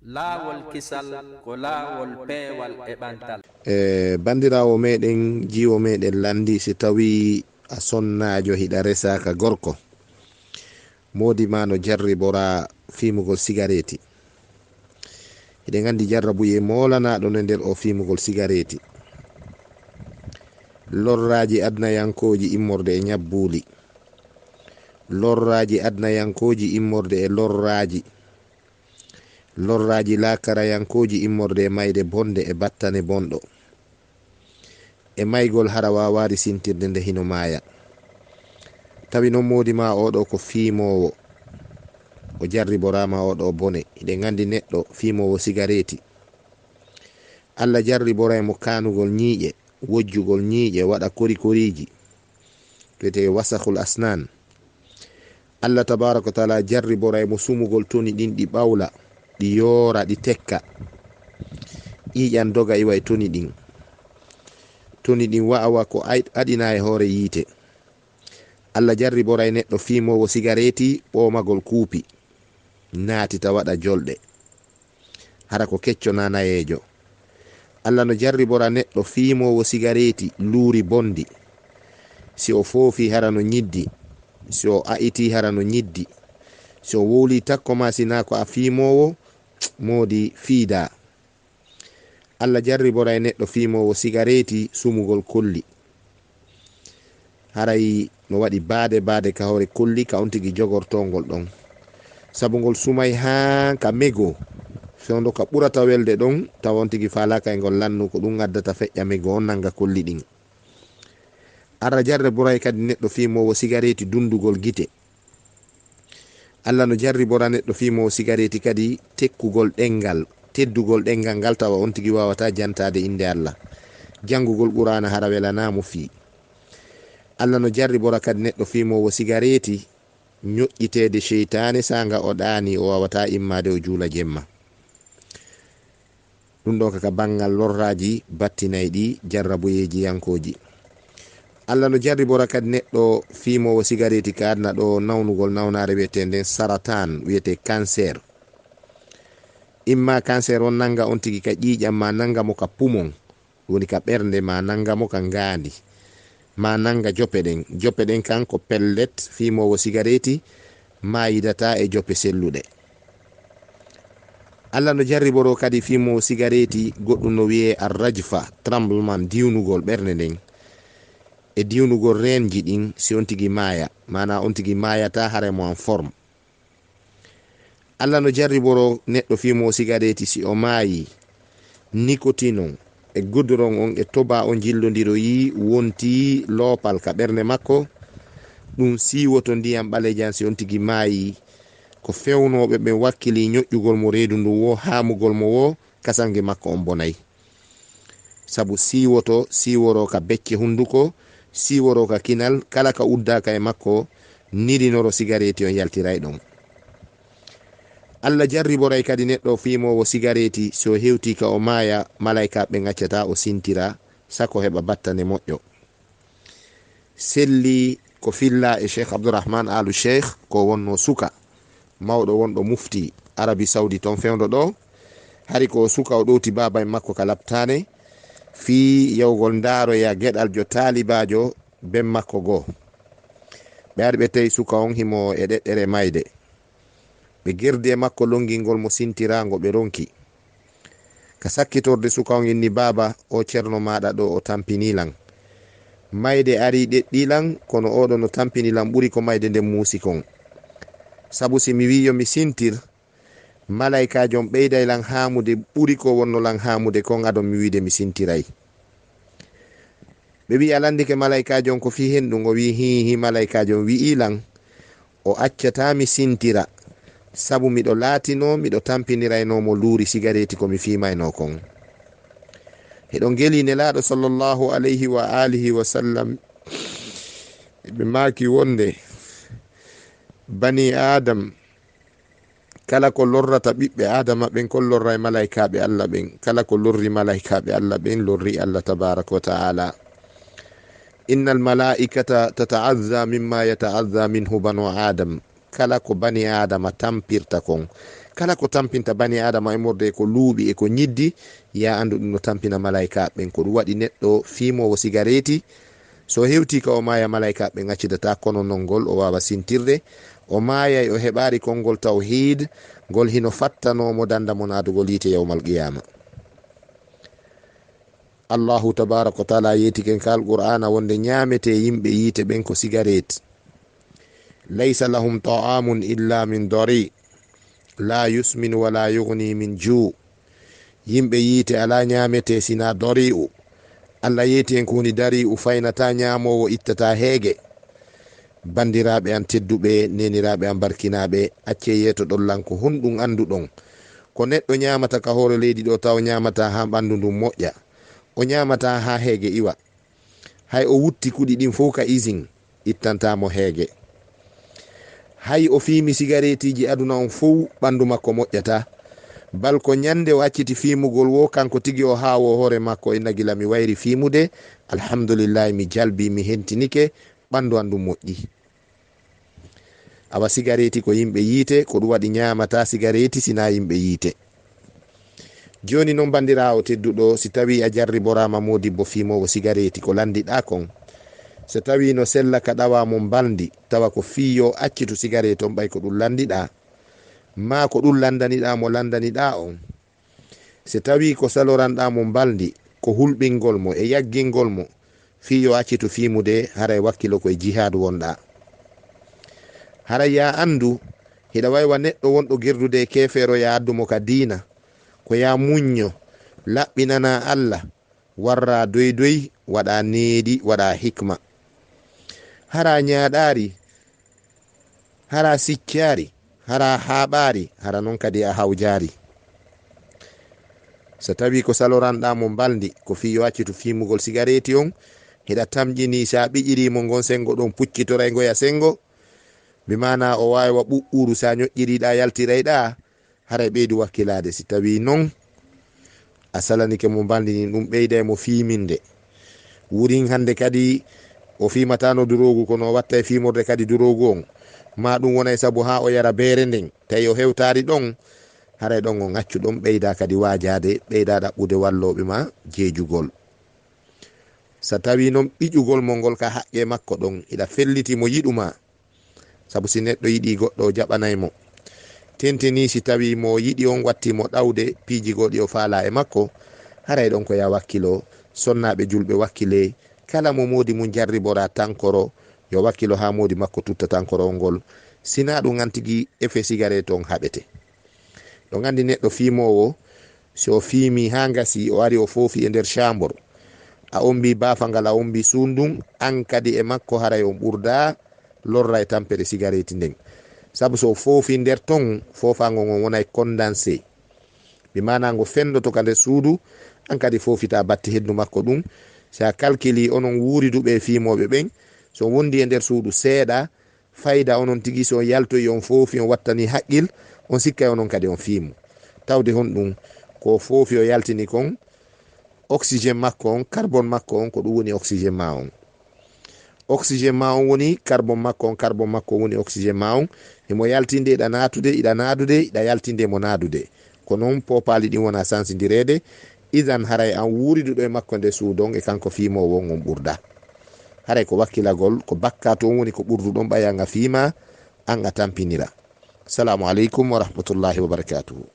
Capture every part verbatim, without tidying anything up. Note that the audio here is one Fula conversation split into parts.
Laawol kisal ko laawol peewal e ɓantal. E banndiraawo meɗen, jiwo meɗen lanndi, si tawi a sonnaajo, hiɗa resaa ka gorko, moodi ma no jarribora fiimugol sigareeti. Hiɗen anndi jarrabuyee moolanaaɗo no e nder o fiimugol sigareeti. Lorraaji adnayankooji immorde e ñabbuuli. Lorraaji adnayankooji immorde e lorraaji. Lorraaji laakarayankooji immorde e mayde bonde e battane bonɗo. E maygol hara waawaari sintirde nde hino maaya. Tawi non moodi ma oɗo ko fiimoowo. O jarriboraama oɗo bone. Hiɗen anndi neɗɗo fiimoowo sigareeti. Alla jarriboray mo kaanugol ñiiƴe, wojjugol ñiiƴe, waɗa korikoriiji. Wiyetee wasahul asnan. Alla tabaaraka wa taala jarriboray mo sumugol toni ɗin, ɗi ɓawla, ɗi yoora, ɗi tekka. Ƴiiƴan doga iwa e toni ɗin. Toni ɗin wa'awa ko ay-, aɗina e hoore yiite. Alla jarriboray neɗɗo fiimoowo sigareeti, ɓoomagol kuupi, naatita waɗa jolɗe. Hara ko kecco na nayeejo. Alla no jarribora neɗɗo fiimoowo sigareeti, luuri bondi. Si o foofii hara no ñiddi, si o a'itii hara no ñiddi, si o wowlii takko ma si naa ko a fiimoowo, moodi fiidaa. Alla jarriboray neɗɗo fiimoowo sigareeti sumugol kolli. Haray no waɗi baade baade ka hoore kolli ka on tigi jogortoo ngol ɗon. Sabu ngol sumay haa ka mego, fewndo ka ɓurata welde ɗon, tawa on tigi faalaaka e ngol lannu, ko ɗum addata feƴƴa mego on nanga kolli ɗin. Alla jarriboray kadi neɗɗo fiimoowo sigareeti dundugol gite. Alla no jarribora neɗɗo fiimoowo sigareeti kadi tekkugol ɗenngal, teddugol ɗenngal ngal tawa on tigi waawataa jantaade innde Alla. Janngugol Quraana hara welanaa mo fii. Alla no jarribora kadi neɗɗo fiimoowo sigareeti ñoƴƴiteede seytaane saanga o ɗaanii o waawataa immaade o juula jemma. Ɗum ɗoo ka, ka banngal lorraaji battinayɗi jarrabuyeeji yankooji. Alla no jarribora kadi neɗɗo fiimoowo sigareeti ka aduna ɗoo nawnugol nawnaare wiyeteenden sarataan, wiyetee kanseer. Imma kanseer on nannga on tigi ka ƴiiƴam, maa nannga mo ka pumon, woni ka ɓernde, maa nannga mo ka ngaandi, maa nannga jope ɗen. Jope ɗen kan ko pellet fiimoowo sigareeti maayidataa e jope selluɗe. Alla no jarriboroo kadi fiimoowo sigareeti goɗɗum no wiyee arrajfa, tremblement, diwnugol ɓernde nden, e diwnugol reenji ɗin, si on tigi maaya, maanaa on tigi maayataa hara mo en forme. Alla no jarriboroo neɗɗo fiimoowo sigareeti si o maayii, nikotin on e guduron on e toba on jillondiroyii wontii loopal ka ɓernde makko, ɗum siiwoto ndiyam ɓalejan si on tigi maayii. Ko fewnooɓe ɓen wakkilii ñoƴƴugol mo reedu ndun woo haamugol mo woo, kasange makko on bonay. Sabu siiwoto, siiworoo ka becce hunduko, siiworoo ka kinal, kala ka uddaaka e makko, nirinoro sigareeti on yaltiray ɗon. Alla jarriboray kadi neɗɗo fiimoowo sigareeti, si o hewtii ka o maaya, malaykaaɓe ɓen accataa o sintira, sako heɓa battane moƴƴo. Selli ko fillaa e Cheikh Abdourahman Alu Cheikh, ko wonnoo suka mawɗo wonɗo mufti Arabi Saudi ton fewndo ɗoo. Hari ko o suka, o ɗowti baaba en makko ka laptaane fii yawgol ndaaroya geɗaljo taalibaajo ben makko goo. Ɓe ari ɓe tawi suka on himo e ɗeɗɗere mayde. Ɓe gerdi e makko longingol mo sintiraango, ɓe ronki. Ka sakkitorde suka on inni, "Baaba, o ceerno maaɗa ɗoo o tampinii lan. Mayde arii ɗeɗɗii lan, kono oo ɗoo no tampini lan ɓuri ko mayde nden muusi kon. Sabu si mi wi'i yo mi sintir, malaykaajo on ɓeyday lan haamude ɓuri ko wonno lan haamude kon, ado mi wi'ude mi sintiray." Ɓe wi'i, "A lanndike malaykaajo on ko fii henɗun?" O wi'i, "Hii, hii, malaykaajo on wi'ii lan o accataa mi sintira, sabu miɗo laatinoo, miɗo tampiniraynoo mo luuri sigareeti ko mi fiimaynoo kon." Hiɗon gelii Nelaaɗo sallallahu alayhi wa alihi wa sallam, ɓe maaki wonde, banii Aadam, kala ko lorrata ɓiɓɓe Aadama ɓen, kon lorray malaykaaɓe Alla ɓen. Kala ko lorri malaykaaɓe Alla ɓen, lorri Alla tabaaraka wa ta'ala. "Innal malaa'ikata tata'azza mimma yata'azza minhu banu Adam." Kala ko bani Aadama tampirta kon, Kala ko tampinta bani Aadama immorde e ko luuɓi e ko ñiddi, ya anndu ɗum no tampina malaykaaɓe ɓen. Ko ɗum waɗi neɗɗo fiimoowo sigareeti, so hewtii ka o maaya, malaykaaɓe ɓen accidataa kononol ngol, o waawa sintirde. O maayay, o heɓaali konngol tawhiid, ngol hino fattanoo mo dannda mo naatugol yiite yawmal qiyaama. Allahu tabaaraka wa taala yeetike ka Alqur'aana wonde ñaametee yimɓe yiite ɓen ko sigareeti. "Laysa lahum ta'amun illa min dari, la yusmin wa la yughni min ju." Yimɓe yiite alaa ñaametee sinaa dari'u. Allah yeeti en ko woni dari'u, faynataa ñaamoowo, ittataa heege. Banndiraaɓe an tedduɓe, neeniraaɓe an barkinaaɓe, accee yeetoɗon lan ko honɗum annduɗon. Ko neɗɗo ñaamata ka hoore leydi ɗo taw ñaamataa haa ɓanndu ndun moƴƴa. O ñaamataa haa heege iwa. Hay o wutti kuɗi ɗin fow ka isin, ittantaa mo heege. Hay o fiimi sigareetiiji aduna on fow, ɓanndu makko moƴƴataa. Bal ko ñande o acciti fiimugol woo, kanko tigi o haawoo hoore makko, inna gila mi wayri fiimude, alhamdulillahi, mi jalbii, mi hentinike, ɓanndu an ɗum moƴƴi. Awa sigareeti ko yimɓe yiite, ko ɗum waɗi ñaamataa sigareeti sinaa yimɓe yiite. Jooni non, banndiraawo tedduɗo, si tawii a jarriboraama moodibbo fiimoowo sigareeti, ko lanndiɗaa kon, so tawii no sella ka ɗawaa mo mbalndi, tawa ko fii yo accitu sigareeti on, ɓay ko ɗum lanndiɗaa, maa ko ɗum lanndaniɗaa mo lanndaniɗaa on, so tawii ko saloranɗaa mo mbalndi, ko hulɓingol mo e yaggingol mo, fii yo accitu fiimude, haray wakkilo ko e jihaadu wonɗaa. Haray yaa anndu, hiɗa way wa neɗɗo wonɗo gerdude e keefeero, yaa addu mo ka diina, ko yaa muñño, laɓɓinanaa Alla, warraa doy-doy, waɗaa needi, waɗaa hikma. Haraa ñaaɗaari, haraa siccaari, haraa haaɓaari, hara non kadi a hawjaari. So tawii ko saloranɗaa mo mbalndi, ko fii yo accitu fiimugol sigareeti on, hiɗa tamƴinii, si a ɓiƴirii mo ngon senngo ɗon, puccitoray ngoya senngo, bi maanaa o waawi wa ɓuɓɓuru, si a ñoƴƴiriiɗaa, yaltirayɗaa, haray ɓeydu wakkilaade. Si tawii non, a salanike mo mbalndi ndin, ɗum ɓeyday mo fiiminde. Wurin hannde kadi, o fiimataano duroogu, kono o watta e fiimorde kadi duroogu on. Maa ɗum wonay sabu haa o yara beere nden, tawi o hewtaali ɗon, haray ɗon on accu ɗon, ɓeydaa kadi waajaade, ɓeydaa ɗaɓɓude wallooɓe ma jeejugol. So tawii non ɓiƴugol mo ngol ka haqqee makko ɗon, hiɗa felliti mo yiɗu ma, sabu si neɗɗo yiɗii goɗɗo, o jaɓanay mo. Tentinii si tawii mo o yiɗi on wattii mo ɗawde piiji goo ɗi o faalaa e makko, haray ɗon ko yo a wakkilo, sonnaaɓe julɓe wakkilee, kala mo moodi mum jarriboraa tankoro, yo wakkilo haa moodi makko tutta tankoroo ngol, sinaa ɗum an tigi effet sigareet on haɓete. Ɗon anndi neɗɗo fiimoowo, si o fiimii haa ngasii, o ari o foofi e nder caambor, a ombii baafa ngal, a ombii suundun, an kadi e makko haray on ɓurdaa lorra e tampere sigareeti nden. Sabu so o foofii nder ton, foofaango ngon wonay kondansee. Bi maanaa ngo fenndoto ka nder suudu, an kadi foofitaa batti heddu makko ɗun. Si a kalkilii onon wuuriduɓe e fiimooɓe ɓen, so on wondii e nder suudu seeɗa, fayda onon tigi, si on yaltoyii, on foofi, on wattanii haqqil, on sikkay onon kadi on fiimu. Tawde honɗun? Ko o foofi, o yaltini kon, oxygène makko on, carbone makko on, ko ɗum woni oxygène ma on. Oxygène ma on woni carbone makko on, carbone makko on woni oxygène ma on. Himo yaltinde, iɗa naatude, iɗa naadude, iɗa yaltinde, mo naadude. Ko non poopaali ɗin wona sansindireede. Idan haray an wuuriduɗo e makko nde suudu on e kanko fiimoowo on, on ɓurda. Haray ko wakkilagol, ko bakkaatu on woni ko ɓurduɗon, ɓay an a fiima, an a tampinira. Salaamu aleykum wa rahmatullahi wa barakaatuhu.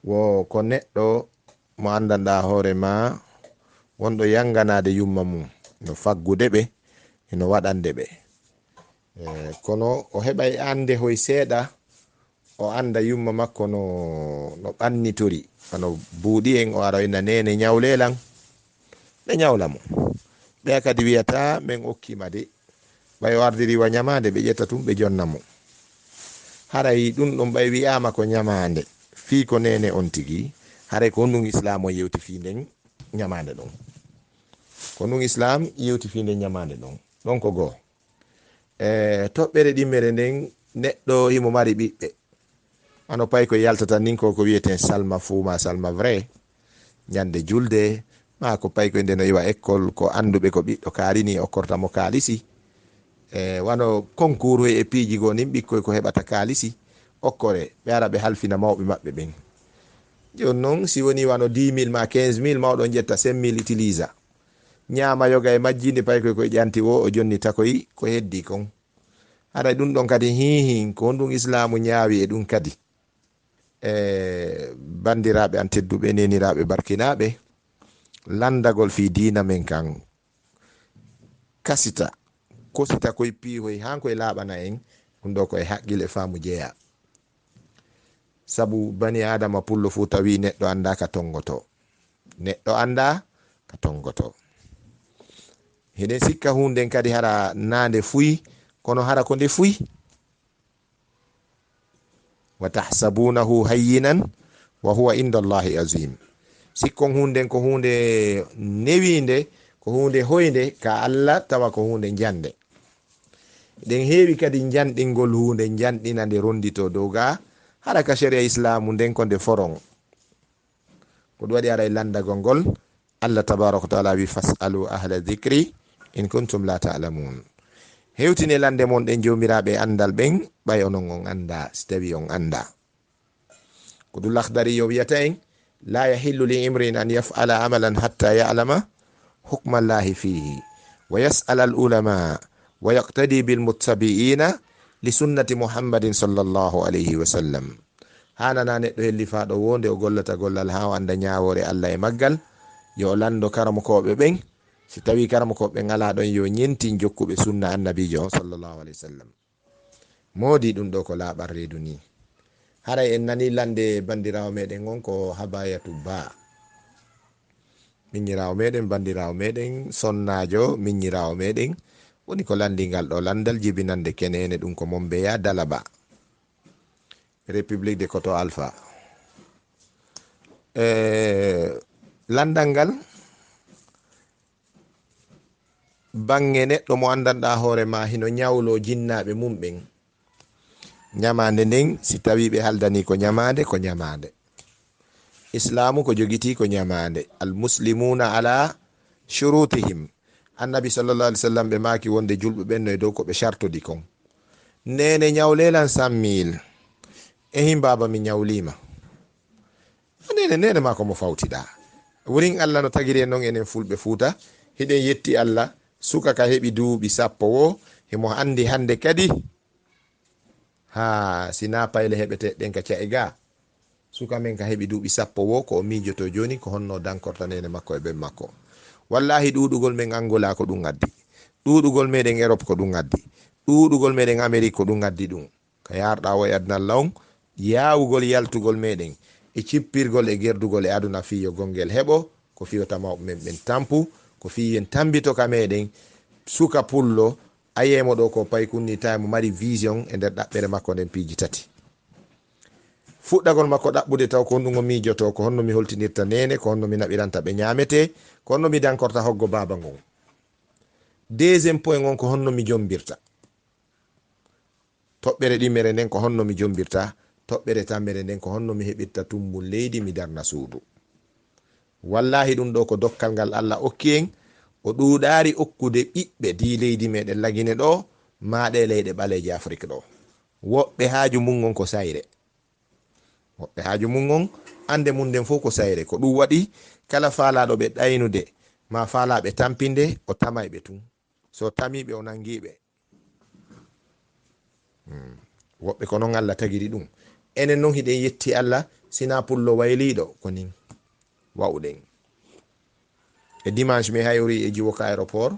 Wo ko neɗɗo mo anndanɗaa hoore ma, wonɗo yannganaade yumma mum, no faggude ɓe, e no waɗande ɓe. E, kono o heɓay annde hoy seeɗa, o annda yumma makko no, no ɓannitori, wano buuɗi en, o ara o inna, "Neene, ñawlee lan." Ɓe ñawla mo. Ɓeya kadi wiyata, "Men okkii ma de." Ɓay o ardiri wa ñamaande, ɓe ƴetta tun, ɓe jonna mo. Haray ɗun ɗon, ɓay wi'aama ko ñamaande, fii ko neene on tigi, haray ko honɗun Islaam on yewti fii nden ñamaande ɗon? Ko honɗun Islaam yewti fii nden ñamaande ɗon? Ɗon ko goo. E toɓɓere ɗimmere nden, neɗɗo himo mari ɓiɓɓe. Wano paykoy yaltata nin ko, ko wiyeten salma fou ma salma vrai. Ñande julde, maa ko paykoy nde no iwa école, ko annduɓe ko ɓiɗɗo kaari ni, okkorta mo kaalisi. E wano concours hoy e piiji goo nin, ɓikkoy ko heɓata kaalisi, okkore, ɓe ara ɓe halfina mawɓe maɓɓe ɓen. Jooni non, si woni wano dix mille ma quinze mille, mawɗo on ƴetta cinq mille utilisa. Ñaama yoga e majji, nde paykoy koye ƴanti wo, o jonni takoy ko heddi kon. Haray ɗum ɗon kadi hiihin, ko honɗum Islaamu ñaawi e ɗum kadi? E banndiraaɓe an tedduɓe, neeniraaɓe barkinaaɓe, lanndagol fii diina men kan, kasita, kosita koye piihoy, haa koye laaɓana en, ɗum ɗo ko e haqqille faamu jeyaa. Sabu bani Aadama pullo fuu tawi neɗɗo anndaa ka tonngoto. Neɗɗo anndaa ka tonngoto. Hiɗen sikka huunde kadi hara naa nde fuy, kono hara ko nde fuy. "Wa tahsabunahu hayyinan wa huwa inda Allahi azim." Sikkon huunde ko huunde newiinde, ko huunde hoynde ka Allah, tawa ko huunde njande. Ɗen heewi kadi njanɗingol huunde, njanɗina nde ronnditoo dow ga, hara ka sharia Islaamu nden ko nde foron. Ko ɗum waɗi aray lanndagol ngol, Allah tabaraka wa taala wi, "Fas'alu ahla dhikri in kuntum la ta'lamun." Hewtine lannde mon ɗen joomiraaɓe anndal ɓen, ɓay onon on anndaa, si tawi on anndaa. Ko ɗum Lakhdari yo wiyata en, "La yahillu li imri'in an yaf'ala amalan hatta ya'lama hukma Allahi fihi, wa yas'ala al ulama, wa yaqtadi bil muttabi'ina li sunnati Muhammadin sallallahu alayhi wa sallam." Haanana neɗɗo hellifaaɗo wonde o gollata gollal haa o annda ñaawoore Allah e maggal, yo o lanndo karamokooɓe ɓen. Si tawi karamokooɓe ɓen alaa ɗon, yo ñentin jokkuɓe sunna annabiijo on sallallahu alayhi wa sallam. Moodi ɗum ɗo ko laaɓal reedu ni. Haray en nani lannde banndiraawo meɗen on ko Habayatu Ba. Miññiraawo meɗen, banndiraawo meɗen, sonnaajo, miññiraawo meɗen, woni ko lanndingal ɗo lanndal jibinande keneene, ɗum ko Mombeya Dalaba. République de Koto Alpha. E, lanndal ngal, baŋŋe neɗɗo mo anndanɗaa hoore ma hino ñawloo jinnaaɓe mum ɓen. Ñamaande nden, si tawii ɓe haldanii ko ñamaande, ko ñamaande. Islaamu ko jogitii ko ñamaande. Al muslimuna ala shurutihim. Annabi sallallahu alaihi wasallam ɓe maaki wonde julɓe ɓen no e dow ko ɓe shartodi kon. Neene ñawlelan cent mille. Ehin baaba mi ñawliima. Neene, neene maa ko mo fawtiɗaa. Wurin Allah no tagiri en non enen fulɓe Fuuta. Hiɗen yetti Allah, suka ka heɓi duuɓi sappo wo, himo anndi hannde kadi. Haa, si naa payle heɓete ɗen ka ca'e gaa. Suka men ka heɓi duuɓi sappo wo, ko o miijoto jooni, ko honno dankorta neene makko e ben makko. Wallahi ɗuuɗugol men Angola ko ɗum addi. Ɗuuɗugol meɗen Europe ko ɗum addi. Ɗuuɗugol meɗen Amérique ko ɗum addi ɗum. Ka yarɗa o e aduna Allah on, yaawugol yaltugol meɗen, e cippirgol e gerdugol e aduna fii yo gongel heɓo, ko fii yo tamawɓe men ɓen tampu, ko fii yen tambito ka meɗen, suka pullo, ayemo ɗo ko paykunni tawi mo mari vision e nder ɗaɓɓere makko nden piiji tati. Fuɗɗagol makko ɗaɓɓude taw ko honɗum o miijoto, ko honno mi holtinirta neene, ko honno mi naɓiranta ɓe ñaamete, ko honno mi dankorta hoggo baaba ngon. Deuxième point on ko honno mi jombirta. Toɓɓere ɗimmere nden ko honno mi jombirta, toɓɓere tammere nden ko honno mi heɓirta tumbun leydi mi darna suudu. Wallahi ɗum ɗo ko dokkal ngal Allah okki en, o ɗuuɗaari okkude ɓiɓɓe dii leydi meɗen Lagine ɗo, maa ɗe leyɗe ɓaleeje Afrik ɗo. Woɓɓe haaju mum on ko sayre. Woɓɓe haaju mum on, annde mum nden fof ko sayre. Ko ɗum waɗi kala faalaaɗo ɓe ɗaynude, maa faalaaɓe tampinde, o tamay ɓe tun. So tamii ɓe, o nangii ɓe. Hmm. Woɓɓe ko non Allah tagiri ɗum. Enen non hiɗen yetti Allah, sinaa pullo wayliiɗo, ko nin wa'uɗen. E dimanche, mi hayori e jiwo ka aéroport.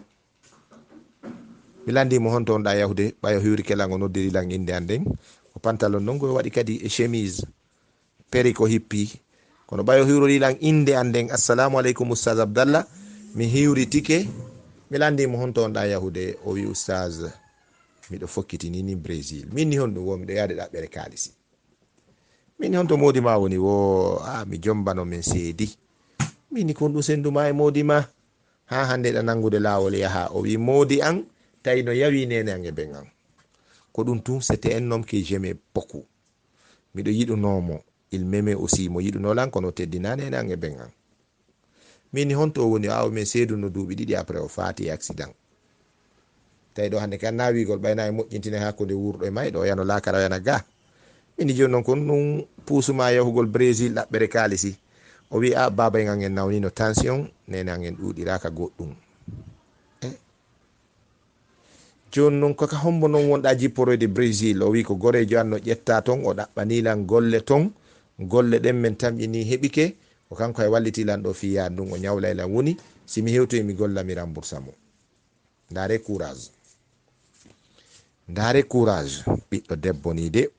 Mi lanndii mo honto on ɗa yahude, ɓayo hiwri kelan o noddiri lan innde an nden. Ko pantalon non ko waɗi kadi e chemise. Peri ko hippi. Kono ɓayo hiwrori lan innde an nden, "Assalamu aleykum, Ustaz Abdallah." Mi hiwritike. Mi lanndii mo honto on ɗa yahude. O wi, "Ustaz, miɗo fokkitini ni Brésil." Min ni honɗum wo, miɗo yaade ɗaɓɓere kaalisi. Min honto moodi ma woni wo? A, mi jombano min seedi. Min ni kon ɗum sendu ma e moodi ma. Haa hannde ɗa nanngude laawol yaha. O wi, "Moodi an, tawi no yawi neene an e ben an." Ko ɗum tun, c'était un homme que j'aimais beaucoup. Miɗo yiɗunoo mo. Il m'aimait aussi. Mo yiɗunoo lan, kono o teddinaa neene an e ben an. Min ni honto o woni? A, o min seeduno duuɓi ɗiɗi, après o faati e accident. Tawi ɗo hannde kan na wiigol ɓayna e moƴƴintine hakkunde wuurɗo e mayɗo, o yano laakara, o yana ga. Mini jooni noon kon ɗum puusuma yahugol Brésil ɗaɓɓere kaalisi. O wi a baaba en an en nawnino tension, nene an en ɗuuɗiraka goɗɗum. E jooni noon ko ka hombo noon wonɗa jipporoyde Brésil? O wi ko goreejo an no ƴetta toon, o ɗaɓɓani lan golle toon. Golle ɗen min tamƴini heɓike, ko kanko e walliti lan ɗo fii yaade ndun, o ñawlay lan woni si mi hewtoyi mi golla mi remboursamo. Ndaare courage. Ndaare courage ɓiɗɗo debbo ni de.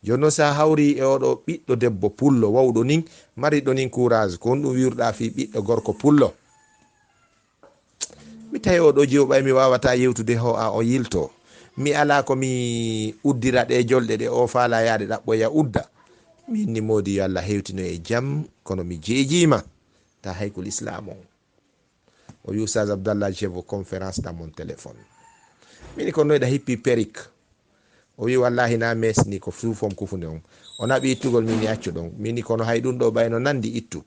Jooni noon sa hawri e oɗo ɓiɗɗo debbo pullo wawɗo nin, mariɗo nin courage, ko honɗum wi'urɗa fii ɓiɗɗo gorko pullo? Mi tawi oɗo jiwo ɓay mi wawata yewtude ho a o yilto. Mi ala ko mi uddira ɗe jolɗe ɗe o faala yaade ɗaɓɓoya udda. Min ni moodi yo Allah hewtino e jam, kono mi jeejima ta haykul islam on. O wi Oustaz Abdallah, je veux conférence dans mon téléphone. Mini ko noyɗa hippi perik? O wi wallahi na mes ni ko suufom kufunde on. O naɓi ittugol mini accu ɗon. Mini kono hay ɗum ɗo ɓayno nandi ittu.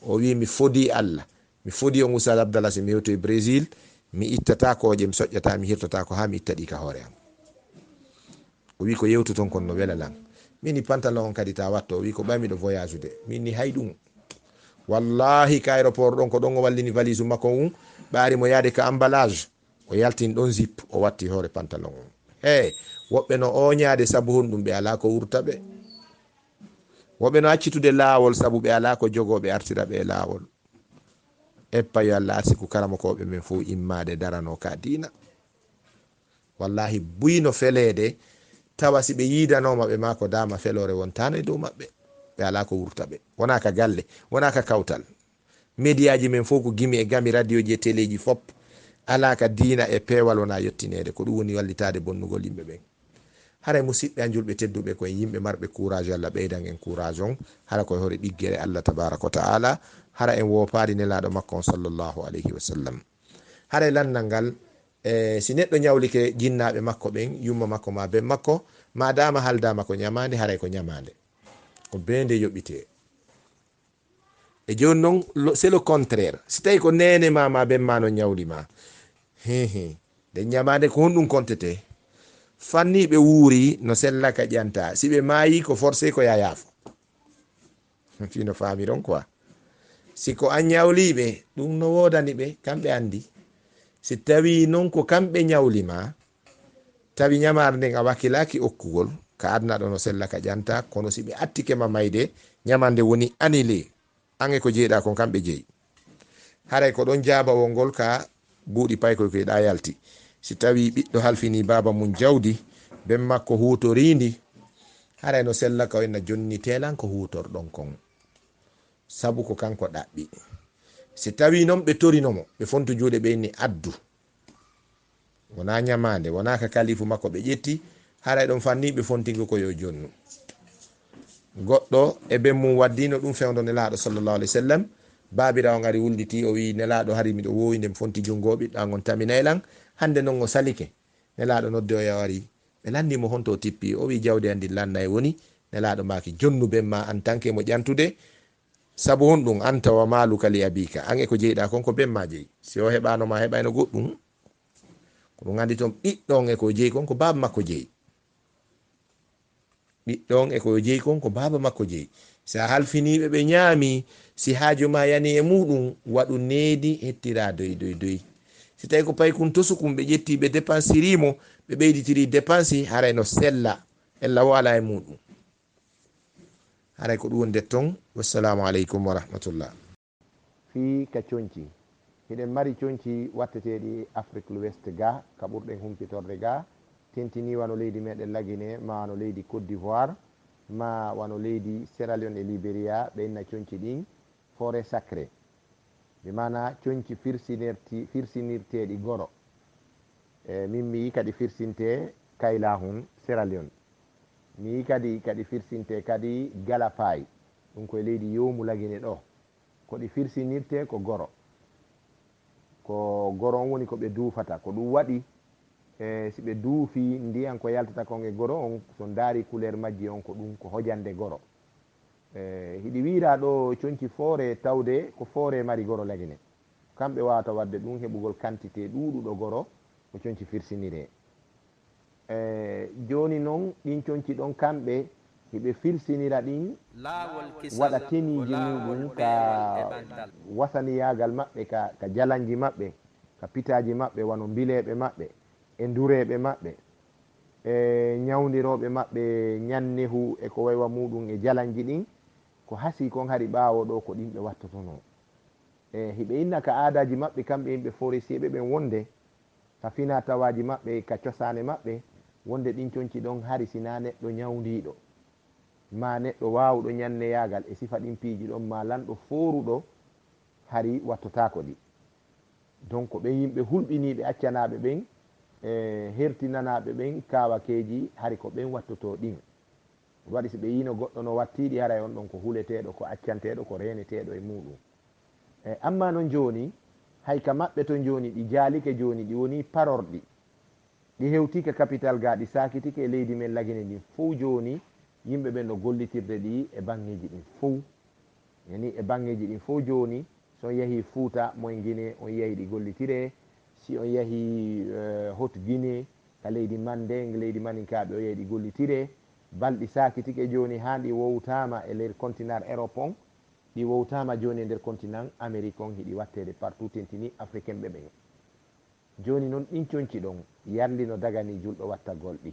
O wi mi fodi Allah. Mi fodi on Oustaz Abdallah si mi hewtoy Brésil. Mi ittata kooƴe mi soƴƴata mi hirtata ko ha mi itta ɗi ka hoore am. O wi ko yewtuton kon no wela lan. Mini pantalon on kadi ta watto. O wi ko ɓay miɗo voyage de. Mini hay ɗum. Wallahi ka aéroport ɗon ko ɗon o wallini valise makko ngun, ɓaari mo yaade ka emballage, o yaltini ɗon zip, o watti hoore pantalon on. He, woɓɓe no ooñaade sabu honɗum ɓe alaa ko wurta ɓe. Woɓɓe no accitude laawol sabu ɓe alaa ko jogoo ɓe artira ɓe e laawol. Eppa yo Allah arsiku karamokooɓe men fof immaade darano ka diina. Wallahi buy no feleede tawa si ɓe yiidanooma ɓe maa ko daama feloore wontano e dow maɓɓe. Ɓe alaa ko wurta ɓe. Wonaa ka galle, wonaa ka kawtal. Mediyaaji men fof ko gimi e gami, radioji e teleeji fop. Alaa ka diina e peewal wonaa yottineede. Ko ɗum woni wallitaade bonnugol yimɓe ɓen. Haray musiɓɓe an julɓe tedduɓe ko en yimɓe marɓe courage, Allah ɓeydan en courage on. Hara koye hoore ɗiggere Allah tabaraka wa ta'ala. Hara en woopaali nelaaɗo makko on sallallahu alayhi wa sallam. Haray lannal ngal e si neɗɗo ñawlike jinnaaɓe makko ɓen, yumma makko ma ben makko, ma daama haldama ko ñamaande, haray ko ñamaande. Ko beende yoɓitee. E jooni noon, lo- c'est le contraire. Si tawi ko neene ma ma ben ma no ñawli ma. Hihi. Nde ñamaande ko honɗum kontetee? Fanniiɓe wuuri no sella ka ƴanta. Si ɓe maayi ko forcé ko ya yaafo. Fii no faamiron quoi. Si ko an ñawliiɓe, ɗum no woodani ɓe, kamɓe anndi. Si tawii non ko kamɓe ñawli ma, tawi ñamaare nden a wakkilaaki okkugol, ka aduna ɗo no sella ka ƴanta, kono si ɓe attike ma mayde, ñamande woni annulé. An e ko jeyɗa kon kamɓe jeyi. Haray ko ɗon jaabawol ngol ka buuɗi paykoy koy ɗa yalti. Si tawii ɓiɗɗo halfinii baaba mum jawdi, ben makko huutorii ndi, haray no sella ka o inna jonnitee lan ko huutorɗon kon. Sabu ko kanko ɗaɓɓi. Si tawii non ɓe torino mo, ɓe fontu juuɗe ɓe inni addu. Wonaa ñamaande, wonaa ka kalifu makko ɓe ƴetti, haray ɗon fanniiɓe fontingo ko yo jonnu. Goɗɗo e ben mum waddino ɗum fewndo Nelaaɗo sallallahu alayhi wa sallam. Baabiraawo ngari wulditii, o wi'i, "Nelaaɗo, hari miɗo woowi nde mi fonti junngo, ɓiɗɗo an on taminay lan." Hannde non o salike. Nelaaɗo noddi o, o wari. Ɓe lanndii mo honto o tippi. O wi'i, "Jawdi an ndin lanna e woni." Nelaaɗo maaki, "Jonnu ben ma an tanke mo ƴantude. Sabu honɗum? Anta wa maaluka li abika. An e ko jeyɗa kon ko ben ma jeyi. Si o heɓaano ma, heɓayno goɗɗum." Ko ɗum anndi ton ɓiɗɗo on e ko jeyi kon ko baaba makko jeyi. Ɓiɗɗo on e ko jeyi kon ko baaba makko jeyi. Si a halfinii ɓe, ɓe ñaami, si haaju ma yani e muɗum, waɗu needi, hettira doy, doy, doy. Si tawi ko paykun tosukun ɓe ƴetti, ɓe depansirii mo, ɓe ɓeyditirii depansi, haray no sella. Ella wo alaa e muɗum. Haray ko ɗum woni nde ton. Wassalamu aleykum wa rahmatullah. Fii ka conci. Hiɗen mari conci watteteeɗi Afrique l'Ouest ga, ka ɓurɗen humpitorde ga, tentini wano leydi meɗen Lagine, ma wano leydi Côte d'Ivoire, ma wano leydi Sierra Leone e Liberia, ɓe inna conci ɗin forêt sacrée. Bi maana conci firsinirti-, firsinirteeɗi goro. E min mi yi kadi firsinte Kaylahun, Sierra Leone. Mi yi kadi, kadi firsinte kadi Galapaay. Ɗum koye leydi yoomu Lagine ɗo. Ko ɗi firsinirte ko goro. Ko goro on woni ko ɓe duufata. Ko ɗum waɗi, e, si ɓe duufi ndiyan ko yaltata kon e goro on, so ndaari couleur majji on, ko ɗum ko hojande goro. E, hiɗi wiira ɗo conci foore tawde ko foore mari goro Lagine. Kamɓe wawata wadde ɗum heɓugol quantité ɗuuɗuɗo goro ko conci firsiniree. E, jooni non ɗin conci ɗon kamɓe hiɓe filsinira ɗin, waɗa teniiji muɗum ka wasaniyaagal maɓɓe, ka, ka jalanji maɓɓe, ka pitaaji maɓɓe, wano mbileeɓe maɓɓe, e ndureeɓe maɓɓe, e ñawndirooɓe maɓɓe ñannehu e ko waywa muɗum e jalanji ɗin, ko hasii kon hari ɓaawo ɗoo ko ɗin ɓe wattotonoo. E hiɓe inna ka aadaaji maɓɓe kamɓe yimɓe forestier ɓe ɓen wonde, ka finaa tawaaji maɓɓe, ka cosaane maɓɓe, wonde ɗin conci ɗon hari sinaa neɗɗo ñawndiiɗo, maa neɗɗo waawuɗo ñanneyaagal e sifa ɗin piiji ɗon, maa lanɗo fooruɗo, hari wattotaako ɗi. Donc, ɓen yimɓe hulɓiniiɓe accanaaɓe ɓen, e hertinanaaɓe ɓen kaawakeeji, hari ko ɓen wattotoo ɗin. Ɗum waɗi si ɓe yiino goɗɗo no wattiiɗi, haray on ɗon ko huleteeɗo, ko accanteeɗo, ko reeneteeɗo e muuɗum. E, amma non jooni, hay ka maɓɓe ton jooni, ɗi jaalike jooni, ɗi wonii parorɗi. Ɗi hewtii ka kapital gaa, ɗi saakitike e leydi men Lagine ndin fow jooni, yimɓe ɓen no gollitirde ɗi e baŋŋeeji ɗin fow. Yani e baŋŋeeji ɗin fow jooni, si on yahii Fuuta, moy Gine, on yahii ɗi gollitiree. Si on yahii, eh, Haute Guinée, ka leydi Mandeng, leydi Maninkaaɓe, on yahii ɗi gollitiree. Balɗi saakitike jooni, haa ɗi wowtaama e nder kontinar Europe on, ɗi wowtaama jooni e nder kontinan Amérique on, hiɗi watteede partout, tentini Africain ɓe ɓen. Jooni non, ɗin conci ɗon, yarli no daganii julɗo wattagol ɗi.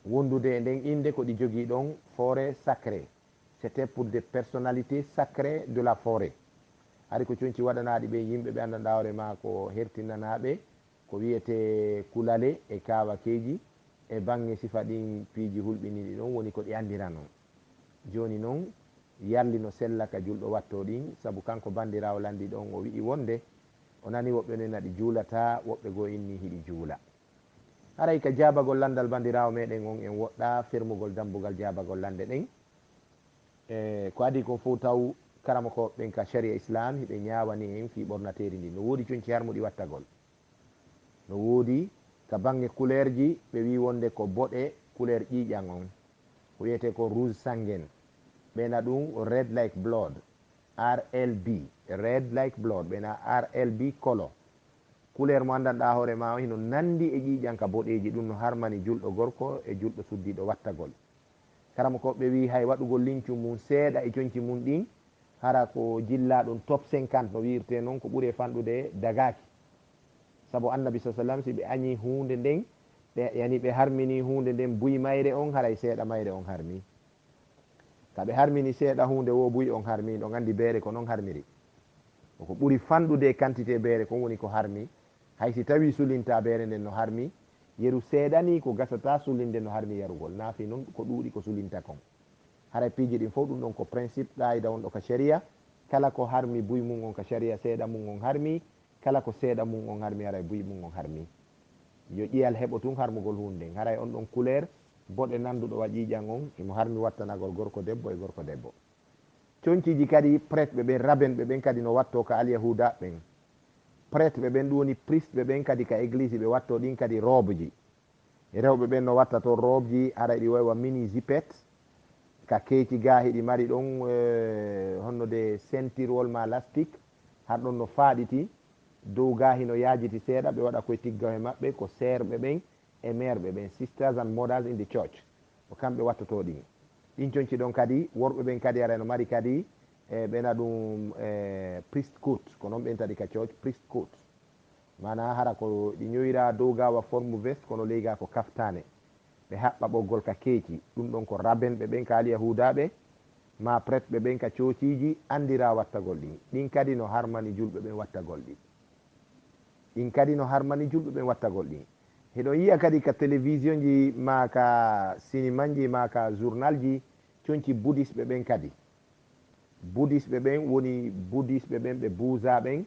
Wondude e nden innde ko ɗi jogii ɗon, forêt sacrée. C'était pour des personnalités sacrées de la forêt. Hari ko conci waɗanaaɗi ɓe yimɓe ɓe anndanɗaa hoore maa ko hertinanaaɓe, ko wiyetee kulale e kaawakeeji, e baŋŋe sifa ɗin piiji hulɓiniiɗi ɗon, woni ko ɗi anndiranoo. Jooni non, yarli no sella ka julɗo wattoo ɗin, sabu kanko banndiraawo lanndii ɗon, o wi'i wonde o nanii woɓɓe no inna ɗi juulataa, woɓɓe goo inni hiɗi juula. Haray ka jaabagol lanndal banndiraawo meɗen on, en woɗɗa fermugol dambugal jaabagol lannde ɗen. E ko adii kon fow taw karamokooɓe ɓen ka sharia Islam hiɓe ñaawani en fii ɓornateeri ndin. No woodi conci harmuɗi wattagol. No woodi ka baŋŋe kuleerji, ɓe wi'i wonde ko boɗe kuleer ƴiiƴan on. Ko wiyetee ko rouge sanguin. Ɓe na ɗum red like blood, R L B, red like blood, ɓe na R L B color. Kuleer mo anndanɗaa hoore maa on hino nanndi e ƴiiƴan ka boɗeeji, ɗum no harmani julɗo gorko e julɗo suddiiɗo wattagol. Karamokooɓe ɓe wi'i hay waɗugol lincum mum seeɗa e conci mum ɗin, hara ko jillaa ɗum top cinquante no wi'irtee non, ko ɓuri e fanɗude dagaaki. Sabu Annabi sa sallam, si ɓe añii huunde nden, ɓe, yani ɓe harminii huunde nden buy mayre on, haray seeɗa mayre on harmii. Ka ɓe harmini seeɗa huunde woo buy on harmii, ɗon anndi beere ko non harmiri. Ko ɓuri fanɗude e quantité beere kon woni ko harmi. Hay si tawii sulintaa beere nden no harmi, yeru seeɗa nii ko gasataa sulinde no harmi yarugol. Naafii non ko ɗuuɗi ko sulinta kon. Haray piiji ɗin fow ɗum ɗon ko principe, qaida wonɗo ka sharia. Kala ko harmi buy mum on ka sharia, seeɗa mum on harmi. Kala ko seeɗa mum on harmi, haray buy mum on harmi. Yo ƴiyal heɓo tun harmugol huunde nden. Haray on ɗon kuleer boɗe nannduɗo wa ƴiiƴan on, himo harmi wattanagol gorko debbo e gorko debbo. Conciiji kadi prêtre ɓe ɓen, raben ɓe ɓen kadi no wattoo ka alyahuudaaɓe ɓen. Prêtre ɓe ɓen, ɗum woni priest ɓe ɓen kadi ka église ɓe wattoo ɗin kadi robe ji. Rewɓe ɓen no watta toon robe ji, haray ɗi wayi wa mini zipette. Ka keeci gaa hiɗi mari ɗon, eh, honno de ceinture wol maa lastique, har ɗon no faaɗiti. Dow gaa hino yaajiti seeɗa, ɓe waɗa koye tiggawe maɓɓe, ko seerɓe ɓen e meerɓe ɓen, sisters and mothers in the church. Ko kamɓe wattotoo ɗin. Ɗin conci ɗon kadi, worɓe ɓen kadi, haray no mari kadi, e ɓe na ɗum, e, priest coat, ko non ɓe entata ɗi ka church, priest coat. Maanaa hara ko ɗi ɲoyraa dow gaa wa forme veste, kono ley gaa ko kaftaane. Ɓe haɓɓa ɓoggol ka keeci. Ɗum ɗon ko rabenɓe ɓen ka alyahuudaaɓe, maa pretɓe ɓen ka coociiji anndiraa wattagol ɗin. Ɗin kadi no harmani julɓe ɓen wattagol ɗi. Ɗin kadi no harmani julɓe ɓen wattagol ɗin. Hiɗon yi'a kadi ka télévision ji, maa ka sinimanji, maa ka journal ji, conci bouddhiste ɓe ɓen kadi. Bouddhiste ɓe ɓen woni bouddhiste ɓe ɓen, ɓe Buddha ɓen,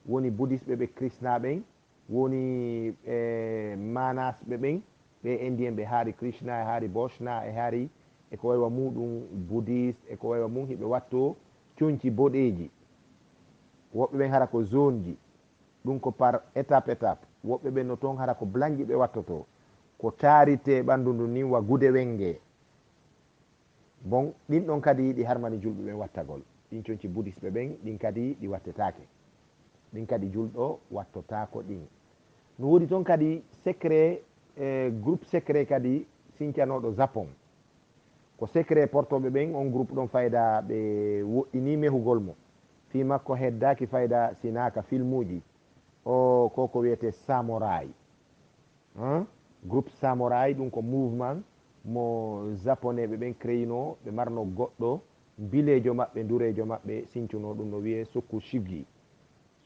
woni bouddhiste ɓe ɓe Krishna ɓen, woni, e, manas ɓe ɓen, ɓe Indien ɓe hari Krishna, e hari Boshna, e hari e ko waywa muɗum bouddhiste, e ko waywa mum hiɓe watto conci boɗeeji. Woɓɓe ɓen hara ko zone ji, ɗum ko par étape étape. Woɓɓe ɓen no toon hara ko blanji ɓe wattoto, ko taarite ɓanndu ndun nin wa gude wenge. Bon, ɗin ɗon kadi ɗi harmani julɓe ɓen wattagol. Ɗin conci bouddhiste ɓe ɓen, ɗin kadi ɗi wattetaake. Ɗin kadi julɗo wattotaako ɗin. No woodi toon kadi secret, e groupe secret kadi sincanooɗo Japon. Ko secret portooɓe ɓen, on groupe ɗon fayda ɓe woɗɗini mehugol mo. Fii makko heddaaki fayda si naaka filmuuji. O ko ko wiyetee Samurai. Hein? Groupe Samurai, ɗum ko mouvement mo japonais ɓe ɓen créinoo, ɓe marno goɗɗo mbileejo maɓɓe, ndureejo maɓɓe, sincunoo ɗum no wiyee Sokushugi.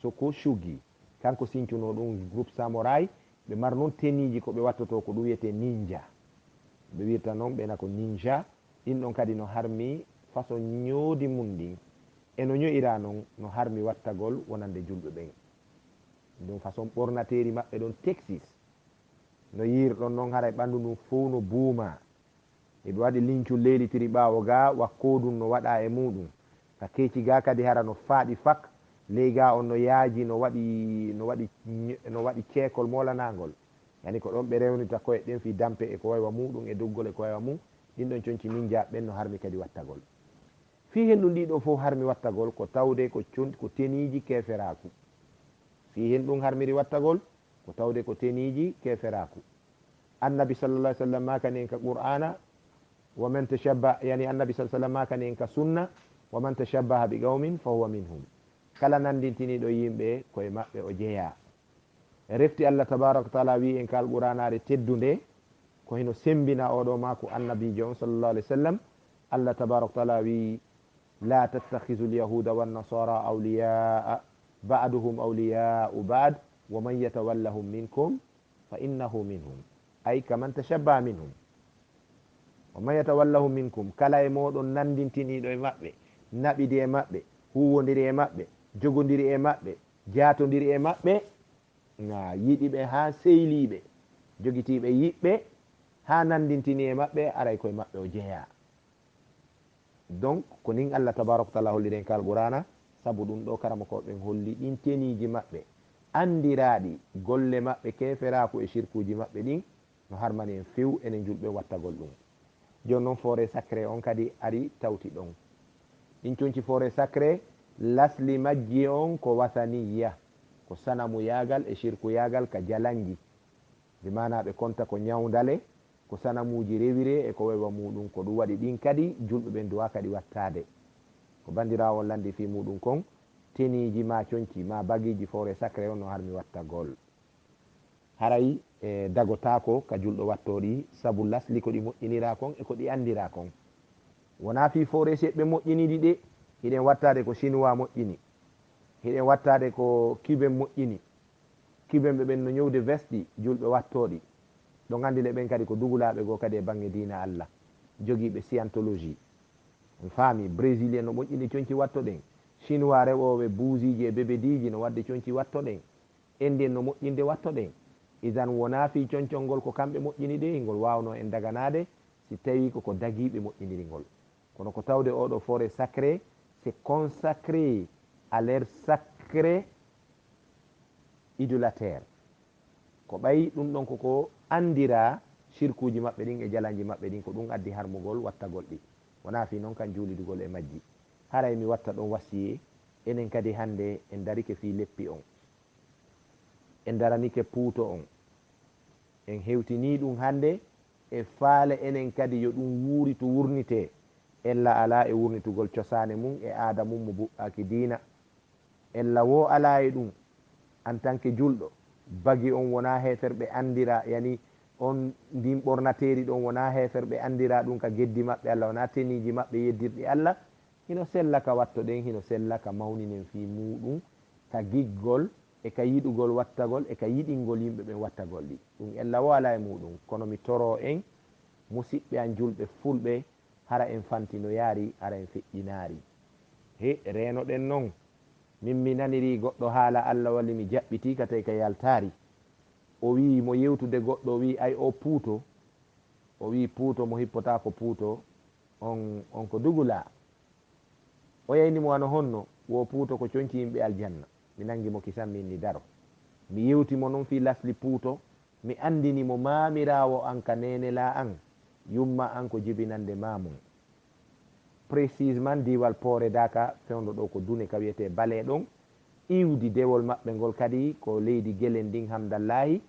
Sokushugi. Kanko sincunoo ɗum groupe Samurai, ɓe mar non teniiji ko ɓe wattotoo ko ɗum wiyetee ninja. Ɓe wirta non ɓe na ko ninja, ɗin ɗon kadi no harmi façon ñoodi mun ndin. E no ño'iraa non, no harmi wattagol wonande julɓe ɓen. Ɗum façon ɓornateeri maɓɓe ɗon Texas. No yiirɗon non haray ɓandu ndun fow no buumaa. Hiɓe waɗi lincun leelitiri ɓaawo gaa, wa koodun no waɗaa e muuɗum. Ka keeci gaa kadi hara no faaɗi fak, ley gaa on no yaaji, no waɗi, no waɗi, no waɗi ceekol moolanaangol. Yani ko ɗon ɓe rewnita ko'e ɗen fii dampe e ko way wa muuɗum e doggol e ko way wa mum, ɗin ɗon conci minjaaɓe ɓen no harmi kadi wattagol. Fii hen ɗum ɗii ɗoo fow harmi wattagol ko tawde ko con-, ko teniiji keeferaaku. Fii hen ɗum harmiri wattagol ko tawde ko teniiji keeferaaku. Annabi sallallahu alaihi wasallam maakani en ka Qur'aana, wa man tashabba-, yani Annabi sallallahu alaihi wasallam maakani en ka sunna, wa man tashabbaha bi qawmin fa huwa minhum. Kala nandintiniiɗo yimɓe, ko e maɓɓe o jeyaa. Refti Allah tabaraka wa taala wi'i en ka Alqur'aanaare teddunde, ko hino sembina oo ɗoo maaku Annabiijo on sallallahu alaihi wasallam. Allah tabaraka wa taala wi'i, "La tattakhidhu al-yahuda wan-nasara awliya'a, ba'duhum awliya'u ba'd, wa man yatawallahum minkum fa innahu minhum." Ay, kaman tashabbaha minhum. "Wa man yatawallahum minkum," kala e mooɗon nandintiniiɗo e maɓɓe, naɓidi e maɓɓe, huuwondiri e maɓɓe, jogondiri e maɓɓe, jaatondiri e maɓɓe, na yiɗi ɓe haa seyliiɓe, jogitiiɓe yiɓɓe, haa nandintini e maɓɓe, aray koye maɓɓe o jeyaa. Donc, ko nin Allah tabaraka wa taala holliri en ka Alqur'aana, sabu ɗum ɗoo karamokooɓe ɓen holli ɗin teniiji maɓɓe, anndiraaɗi golle maɓɓe keeferaaku e shirkuuji maɓɓe ɗin, no harmani en few enen julɓe wattagol ɗum. Jooni non forêt sacrée on kadi ari tawti ɗon. Ɗin conci forêt sacrée, lasli majji on ko wasaniyya, ko sanamuyaagal e shirkuyaagal ka jalanji. Bi maanaa ɓe konta ko ñawndale, ko sanamuuji rewiree e ko way wa muuɗum. Ko ɗum waɗi ɗin kadi julɓe ɓen duwaa kadi wattaade. Ko banndiraawo on lanndi fii muuɗum kon, teniiji maa conci maa bagiiji forêt sacrée on no harmi wattagol. Haray e dagotaako ka julɗo wattoo ɗi, sabu lasli ko ɗi moƴƴiniraa kon e ko ɗi anndiraa kon. Wonaa fii forêt seɓɓe moƴƴini ɗi de, hiɗen wattaade ko Chinois moƴƴini, hiɗen wattaade ko Cubain moƴƴini. Cubain ɓe ɓen no ñowde vesti julɓe wattoo ɗi. Ɗon anndi le ɓen kadi ko dugulaaɓe goo kadi e baŋŋe diina Allah, jogiiɓe scientologie. On faami, Brésilien no moƴƴini conci watto ɗen, Chinois rewoɓe buusiiji e bebediiji no waɗde conci watto ɗen. Indien no moƴƴinde watto ɗen. Idan wonaa fii concol ngol ko kamɓe moƴƴini ɗe, ngol waawnoo en daganaade si tawii ko ko dagiiɓe moƴƴiniri ngol. Kono ko tawde oo ɗoo forêt sacrée, c'est consacré à leur sacré idolater. Ko ɓay ɗum ɗon ko ko anndiraa shirkuuji maɓɓe ɗin e jalanji maɓɓe ɗin, ko ɗum addi harmugol wattagol ɗi. Wonaa fii non kan juulidugol e majji. Haray mi watta ɗon wasiyee, enen kadi hannde en darike fii leppi on. En daranike puuto on. En hewtinii ɗum hannde e faale enen kadi yo ɗum wuuritu wurnitee. Ella alaa e wurnitugol cosaane mum e aada mum mo buɓɓaaki diina. Ella woo alaa e ɗum, en tant que julɗo, bagi on wonaa heeferɓe anndiraa, yani on ndin ɓornateeri ɗon wonaa heeferɓe anndiraa ɗum ka geddi maɓɓe Allah, wonaa teniiji maɓɓe yeddirɗi Allah, hino sella ka watto ɗen, hino sella ka mawninen fii muuɗum, ka giggol, e ka yiɗugol wattagol, e ka yiɗingol yimɓe ɓen wattagol ɗi. Ɗum ella woo alaa e muuɗum, kono mi toroo en, musiɓɓe an julɓe fulɓe, hara en fantinoyaari, hara en feƴƴinaari. He, reenoɗen non. Min mi nanirii goɗɗo haala Allah walli mi jaɓɓitii ka tawi ka yaltaari. O wi'i mo yewtude goɗɗo, o wi'i, "Ay, o puuto." O wi'i, "Puuto mo hippotaako puuto, on, on ko dugulaa." O yayni mo, "Wano honno?" "Wo puuto ko conci yimɓe aljanna." Mi nangi mo kisan, mi inni, "Daro." Mi yewti mo non fii lasli puuto. Mi anndini mo maamiraawo an ka neenelaa an, yumma an ko jibinannde maa mum. Précisément diiwal Poore Daaka, fewndo ɗoo ko Dune ka wiyetee Balee ɗon. Iwdi dewol maɓɓe ngol kadi ko leydi Gelen ndin, Hamdallaahi,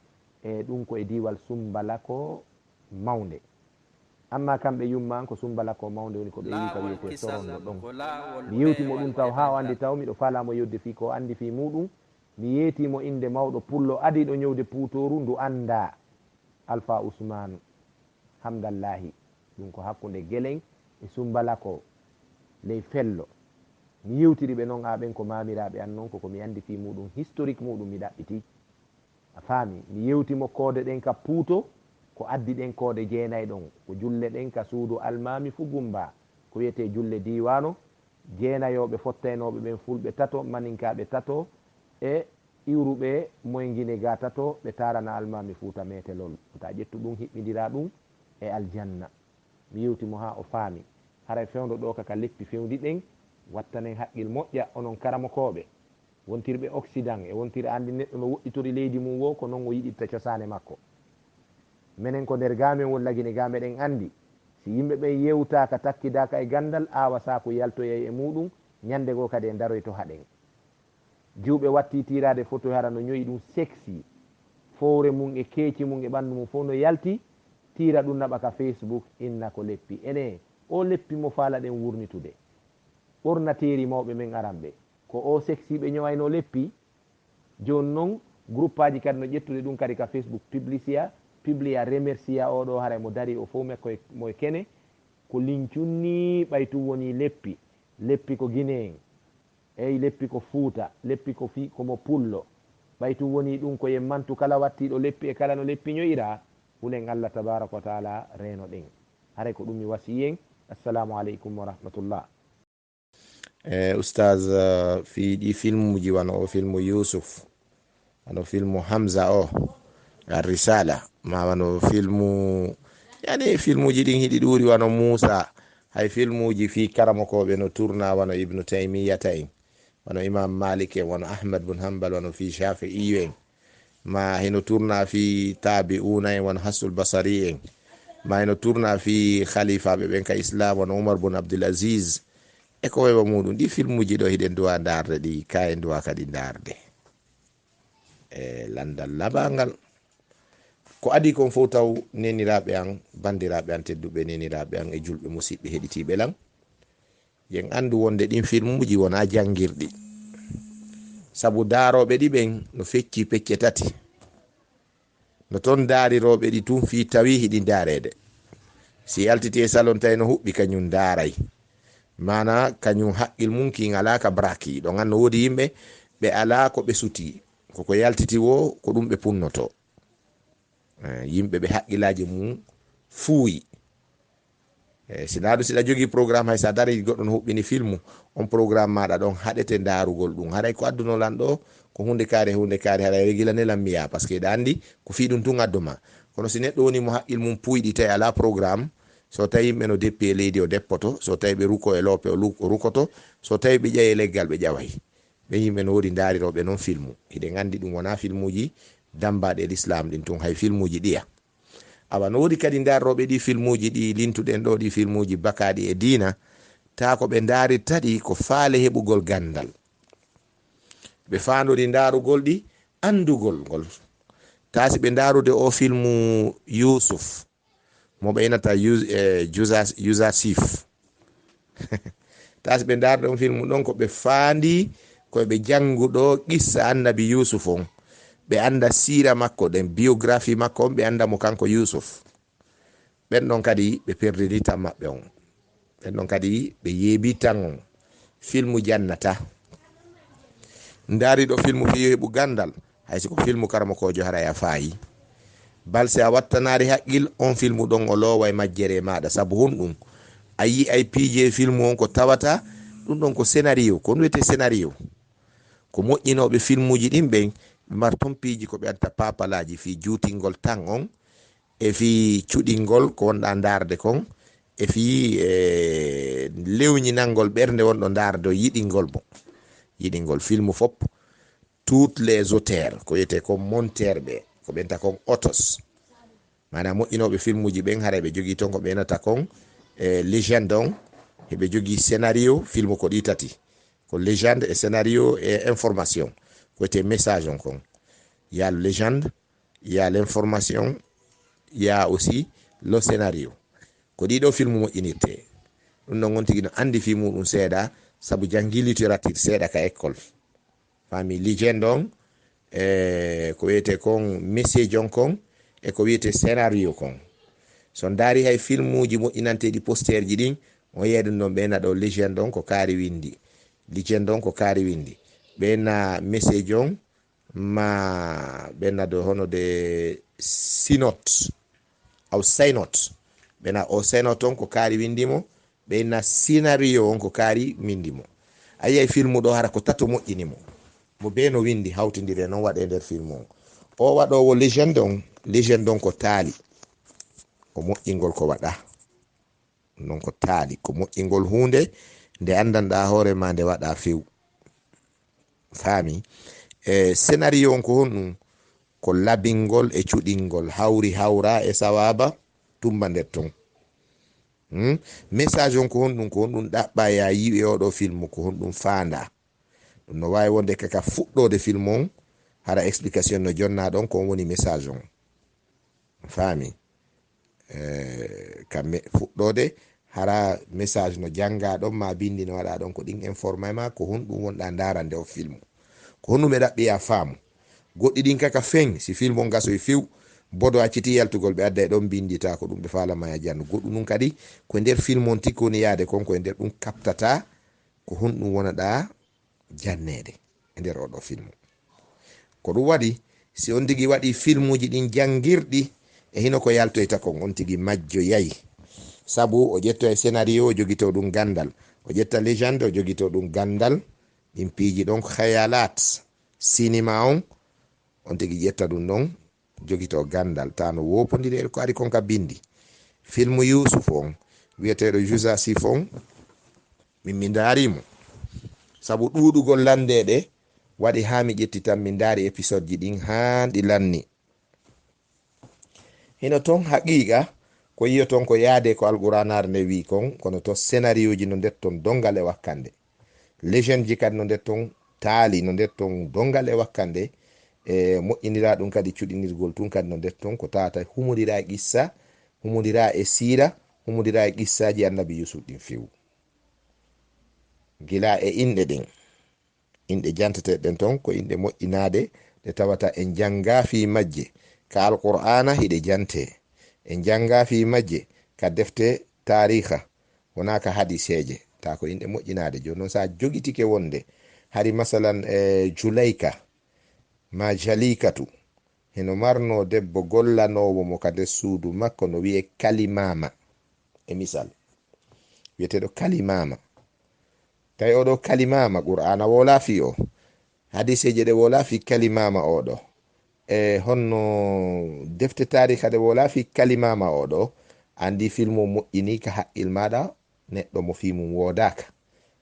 e ɗum ko e diiwal Sumbalako mawnde. Amma kamɓe yumma an ko Sumbala ko mawnde woni ko ɓe wi'i ka wiyetee Sorondo ɗon. Mi yewti mo ɗum taw haa o anndi taw miɗo faalaa mo yodde fii ko o anndi fii muuɗum. Mi yeetii mo innde mawɗo pullo adiiɗo ñowde puutooru ndu anndaa, Alfa Usmaanu Hamdallaahi. Ɗum ko hakkunde Geleŋ e Sumbala ko ley Fello. Mi yewtiri ɓe non, aa ɓen ko maamiraaɓe an non, ko ko mi anndi fii muuɗum, historique muuɗum mi ɗaɓɓitii. A faami? Mi yewti mo koode ɗen ka Puuto, ko addi ɗen koode jeenay ɗon. Ko julle ɗen ka suudu almaami fu gumba, ko wiyetee julle diiwaano, jeenayooɓe fottaynooɓe ɓen fulɓe tato, maninkaaɓe tato, e iwruɓe moy Ngine ga tato, ɓe taarana almaami Fuuta meetelol. Wota ƴettu ɗum, hiɓɓindiraa ɗum e aljanna. Mi yewti mo haa o faami. Haray fewndo ɗoo ka, ka leppi fewndi ɗen, wattanen haqqil moƴƴa, onon karamokooɓe. Wontirɓe Occident e wontira anndi neɗɗo no woɗɗitori leydi mum woo, ko non o yiɗirta cosaane makko. Menen ko nder ga men woni, Lagine ga meɗen anndi. Si yimɓe ɓen yewtaaka, takkidaaka e ganndal, aawa saaku yaltoyay e muuɗum, ñannde goo kadi en daroyto haɗen. Jiwɓe wattii tiiraade foto hara no ño'i ɗum sexy. Fowre mum e keeci mum e ɓanndu mum fof no yalti, tiira ɗum naɓa ka Facebook, inna ko leppi. Enee, oo leppi mo faalaɗen wurnitude? Ɓornateeri mawɓe men aranɓe, ko oo sexy ɓe ño'aynoo leppi? Jooni non, gruppaaji kadi no ƴettude ɗum kadi ka Facebook, publicia, publia, remercia oo ɗoo, haray mo darii o fof mekko e, mo e kene, ko lincun nii, ɓay tun wonii leppi. Leppi ko Guinéen, ey, leppi ko Fuuta, leppi ko fii, ko mo Pullo. Ɓay tun wonii ɗum ko yen mantu kala wattiiɗo leppi e kala no leppi ño'iraa, hulen Allah tabaaraka wa taala reenoɗen. Haray ko ɗum mi wasiyi'en. Assalaamu aleykum wa rahmatullah. E, Ustaz, eh, fii ɗii filmuuji, wano oo filmu Yuusuf, wano filmu Hamza oo, Ar-Risala, maa wano filmu, yani, filmuuji ɗin hiɗi ɗuuɗi, wano Muusa, hay filmuuji fii karamokooɓe no turnaa, wano Ibnu Taymiyyata en, wano Imaam Maalik en, wano Ahmad bun Hanbal, wano fii Shaafi'iyyu en, maa hino turnaa fii taabi'uuna en, wano Hassanul Basari en, maa hino turnaa fii khaliifaaɓe ɓen ka Islaam, wano Umar bun Abdul Aziz, e ko way wa muuɗum. Ɗii filmuuji ɗoo hiɗen duwaa ndaarde ɗi, ka en duwaa kadi ndaarde e lanndal labangal. Ko adii kon fof taw, neeniraaɓe an, banndiraaɓe an tedduɓe, neeniraaɓe an e julɓe musiɗɓe heɗitiiɓe lan, yen anndu wonde ɗin filmuuji wonaa janngirɗi. Sabu daarooɓe ɗi ɓen no feccii pecce tati. No ton daarirooɓe ɗi tun fii tawii hiɗi ndaareede. Si yaltiti e salon tawi no huɓɓi, kañun ndaaray. Maanaa kañun haqqil mun kin alaa ka braki. Ɗon an no woodi yimɓe ɓe alaa ko ɓe sutii. Ko ko yaltiti woo, ko ɗum ɓe punnotoo. Eh, yimɓe ɓe haqqillaaji mun fuuyi. Eh, si naa ɗum, si ɗa jogii programme, hay so a darii goɗɗo no huɓɓini filmu, on programme maaɗa ɗon haɗete ndaarugol ɗum. Haray ko addunoo lan ɗoo, ko huunde kaari, huunde kaari, haray regilane lan mi yaa, parce que ɗa anndi ko fii ɗum tun addu ma. Kono si neɗɗo woni mo haqqil mun puuyɗi, tawi alaa programme, so tawi yimɓe no deppi e leydi, o deppoto, so tawi ɓe ruko e loope, o lu-, o rukoto, so tawi ɓe ƴawi e leggal, ɓe ƴaway. Ɓen yimɓe no woodi ndaarirooɓe non filmu. Hiɗen anndi ɗum wonaa filmuuji dammbaaɗi e Lislaam ɗin tun, hay filmuuji ɗiya. Awa, no woodi kadi ndaarooɓe ɗi filmuuji ɗi lintuɗen ɗoo, ɗi filmuuji bakaaɗi e diina, taa ko ɓe ndaarirta ɗi ko faale heɓugol ganndal. Ɓe faandori ndaarugol ɗi, anndugol ngol. Taa si ɓe ndaarude oo filmu Yuusuf, mo ɓe inata Yus-, eh, Jusa-, Yusasif. Taa si ɓe ndaarde on filmu ɗon, ko ɓe faandii, ko ɓe janngu ɗoo qissa Annabi Yuusuf on. Ɓe annda siira makko ɗen, biographie makko on, ɓe annda mo kanko Yuusuf. Ɓen ɗon kadi ɓe perdini tan maɓɓe on. Ɓen ɗon kadi ɓe yeebii tan on. Filmu jannataa. Ndaariiɗo filmu fii yo heɓu ganndal, hay si ko filmu karamokoojo, haray a faayii. Bal si a wattanaali haqqil, on filmu ɗon o looway majjere e maaɗa. Sabu honɗum? A yi'ay piiji e filmu on ko tawata, ɗum ɗon ko scénario, ko ɗum wiyetee scénario. Ko moƴƴinooɓe filmuuji ɗin ɓen, ɓe mari ton piiji ko ɓe adda paapalaaji fii juutingol tan on, e fii cuɗingol ko wonɗaa ndaarde kon, e fii, e, lewñinangol ɓernde wonɗo ndaarde o, yiɗingol mo. Yiɗingol filmu fop, tous les auteurs, ko wiyetee ko monteur ɓe, ko ɓen ta kon autos. Maanaa moƴƴinooɓe filmuuji ɓen, haray ɓe jogii ton ko ɓe inata kon, e, légende on, hiɓe jogii scénario filmu ko ɗi tati. Ko légende e scénario e information. Ko wiyetee message on kon. Il y a le légende, il y a l'information, il y a aussi le scénario. Ko ɗiɗo filmu moƴƴinirte. Ɗum ɗon on tigi no anndi fii muuɗum seeɗa, sabu janngi littérature seeɗa ka école. Faami, legend on, e ko wiyetee kon message on kon, e ko wiyetee scénario kon. So on ndaari hay filmuuji moƴƴinanteeɗi posterji ɗin, on yiyay ɗum ɗon ɓe na ɗo legend on ko kaari winndi. Legend on ko kaari winndi. Ɓe na message on, ma ɓe na ɗo hono de synot, aw synot. Ɓe na o synot on ko kaari winndi mo, ɓe na scénario on ko kaari winndi mo. A yiyay filmu ɗo hara ko tato moƴƴini mo. Mo bee no winndi hawtindiri e non waɗee nder filmu on. O waɗoowo legend on, legend on ko taali. Ko moƴƴingol ko waɗaa. Non ko taali. Ko moƴƴingol huunde nde anndanɗaa hoore ma nde waɗaa few. Faami? E scénario on ko honɗum? Ko labingol e cuɗingol, hawri hawra e sawaaba, tumba nder ton. Hmm? Message on ko honɗum? Ko honɗum ɗaɓɓa ya yi'e oɗo filmu, ko honɗum faanda? Ɗum no waawi wonde kaka fuɗɗoode filmu on, hara explication no jonna ɗon, ko on woni message on. Faami? Eh, ka me-, fuɗɗoode, hara message no jannga ɗon, ma bindi no waɗa ɗon, ko ɗin informa ma, ko honɗum wonɗa ndaarande o filmu. Ko honɗum ɓe ɗaɓɓi ya faamu. Goɗɗi ɗin kaka fen, si filmu on gasoy few, bodo acciti yaltugol, ɓe adda e ɗon bindita, ko ɗum ɓe faala ma ya jannu. Goɗɗum ɗum kadi, ko e nder filmu on tigi woni yaade kon, ko e nder ɗum kaptata, ko honɗum wonɗa janneede e nder oɗo filmu. Ko ɗum waɗi, si on tigi waɗi filmuuji ɗin janngirɗi, e hino ko yaltoyta kon, on tigi majjoyay. Sabu o ƴettoyay scénario, o jogito ɗum ganndal. O ƴetta legend, o jogito ɗum ganndal. Ɗin piiji ɗon ko khayalaat. Sinima on, on tigi ƴetta ɗum ɗon, jogito ganndal. Ta no woopondiri e ko ari kon ka bindi. Filmu Yuusuf on, wiyeteeɗo Jusa Sif on, min mi ndaari mo. Sabu ɗuuɗugol lanndeeɗe, waɗi haa mi ƴetti tan, mi ndaari episode ji ɗin haa ɗi lanni. Hino ton haqiiqa, ko yi'oton ko yaade ko Alqur'aanaare nde wi'i kon, kono to scénario ji no nder ton donngal e wakkande. Legend ji kadi no nder ton taali, no nder ton donngal e wakkande, e moƴƴinira ɗum kadi cuɗinirgol tun kadi no nder ton, ko tawata humondira e qissa, humondira e siira, humondira e qissaaji Annabi Yuusuf ɗin few. Gila e inɗe ɗen. Inɗe janteteeɗe ɗen ton ko inɗe moƴƴinaaɗe, ɗe tawata en janngaa fii majje ka Alqur'aana, hiɗe jantee. En janngaa fii majje ka defte taariika, wonaa ka hadiseeje. Taa ko inɗe moƴƴinaaɗe. Jooni non, si a jogitike wonde, hari masalan, e Julayka, maa Jalikatu, hino marnoo debbo gollanoowo mo ka nder suudu makko, no wi'ee Kalimaama, e misal. Wi'eteeɗo Kalimaama. Tawi oɗo Kalimaama, Qur'aana wowlaa fii o. Hadiseeje ɗe wowlaa fii Kalimaama oɗo. E honno defte taariika ɗe wowlaa fii Kalimaama oɗo. Anndi filmu o moƴƴini ka haqqil maaɗa, neɗɗo mo fii mum woodaaka.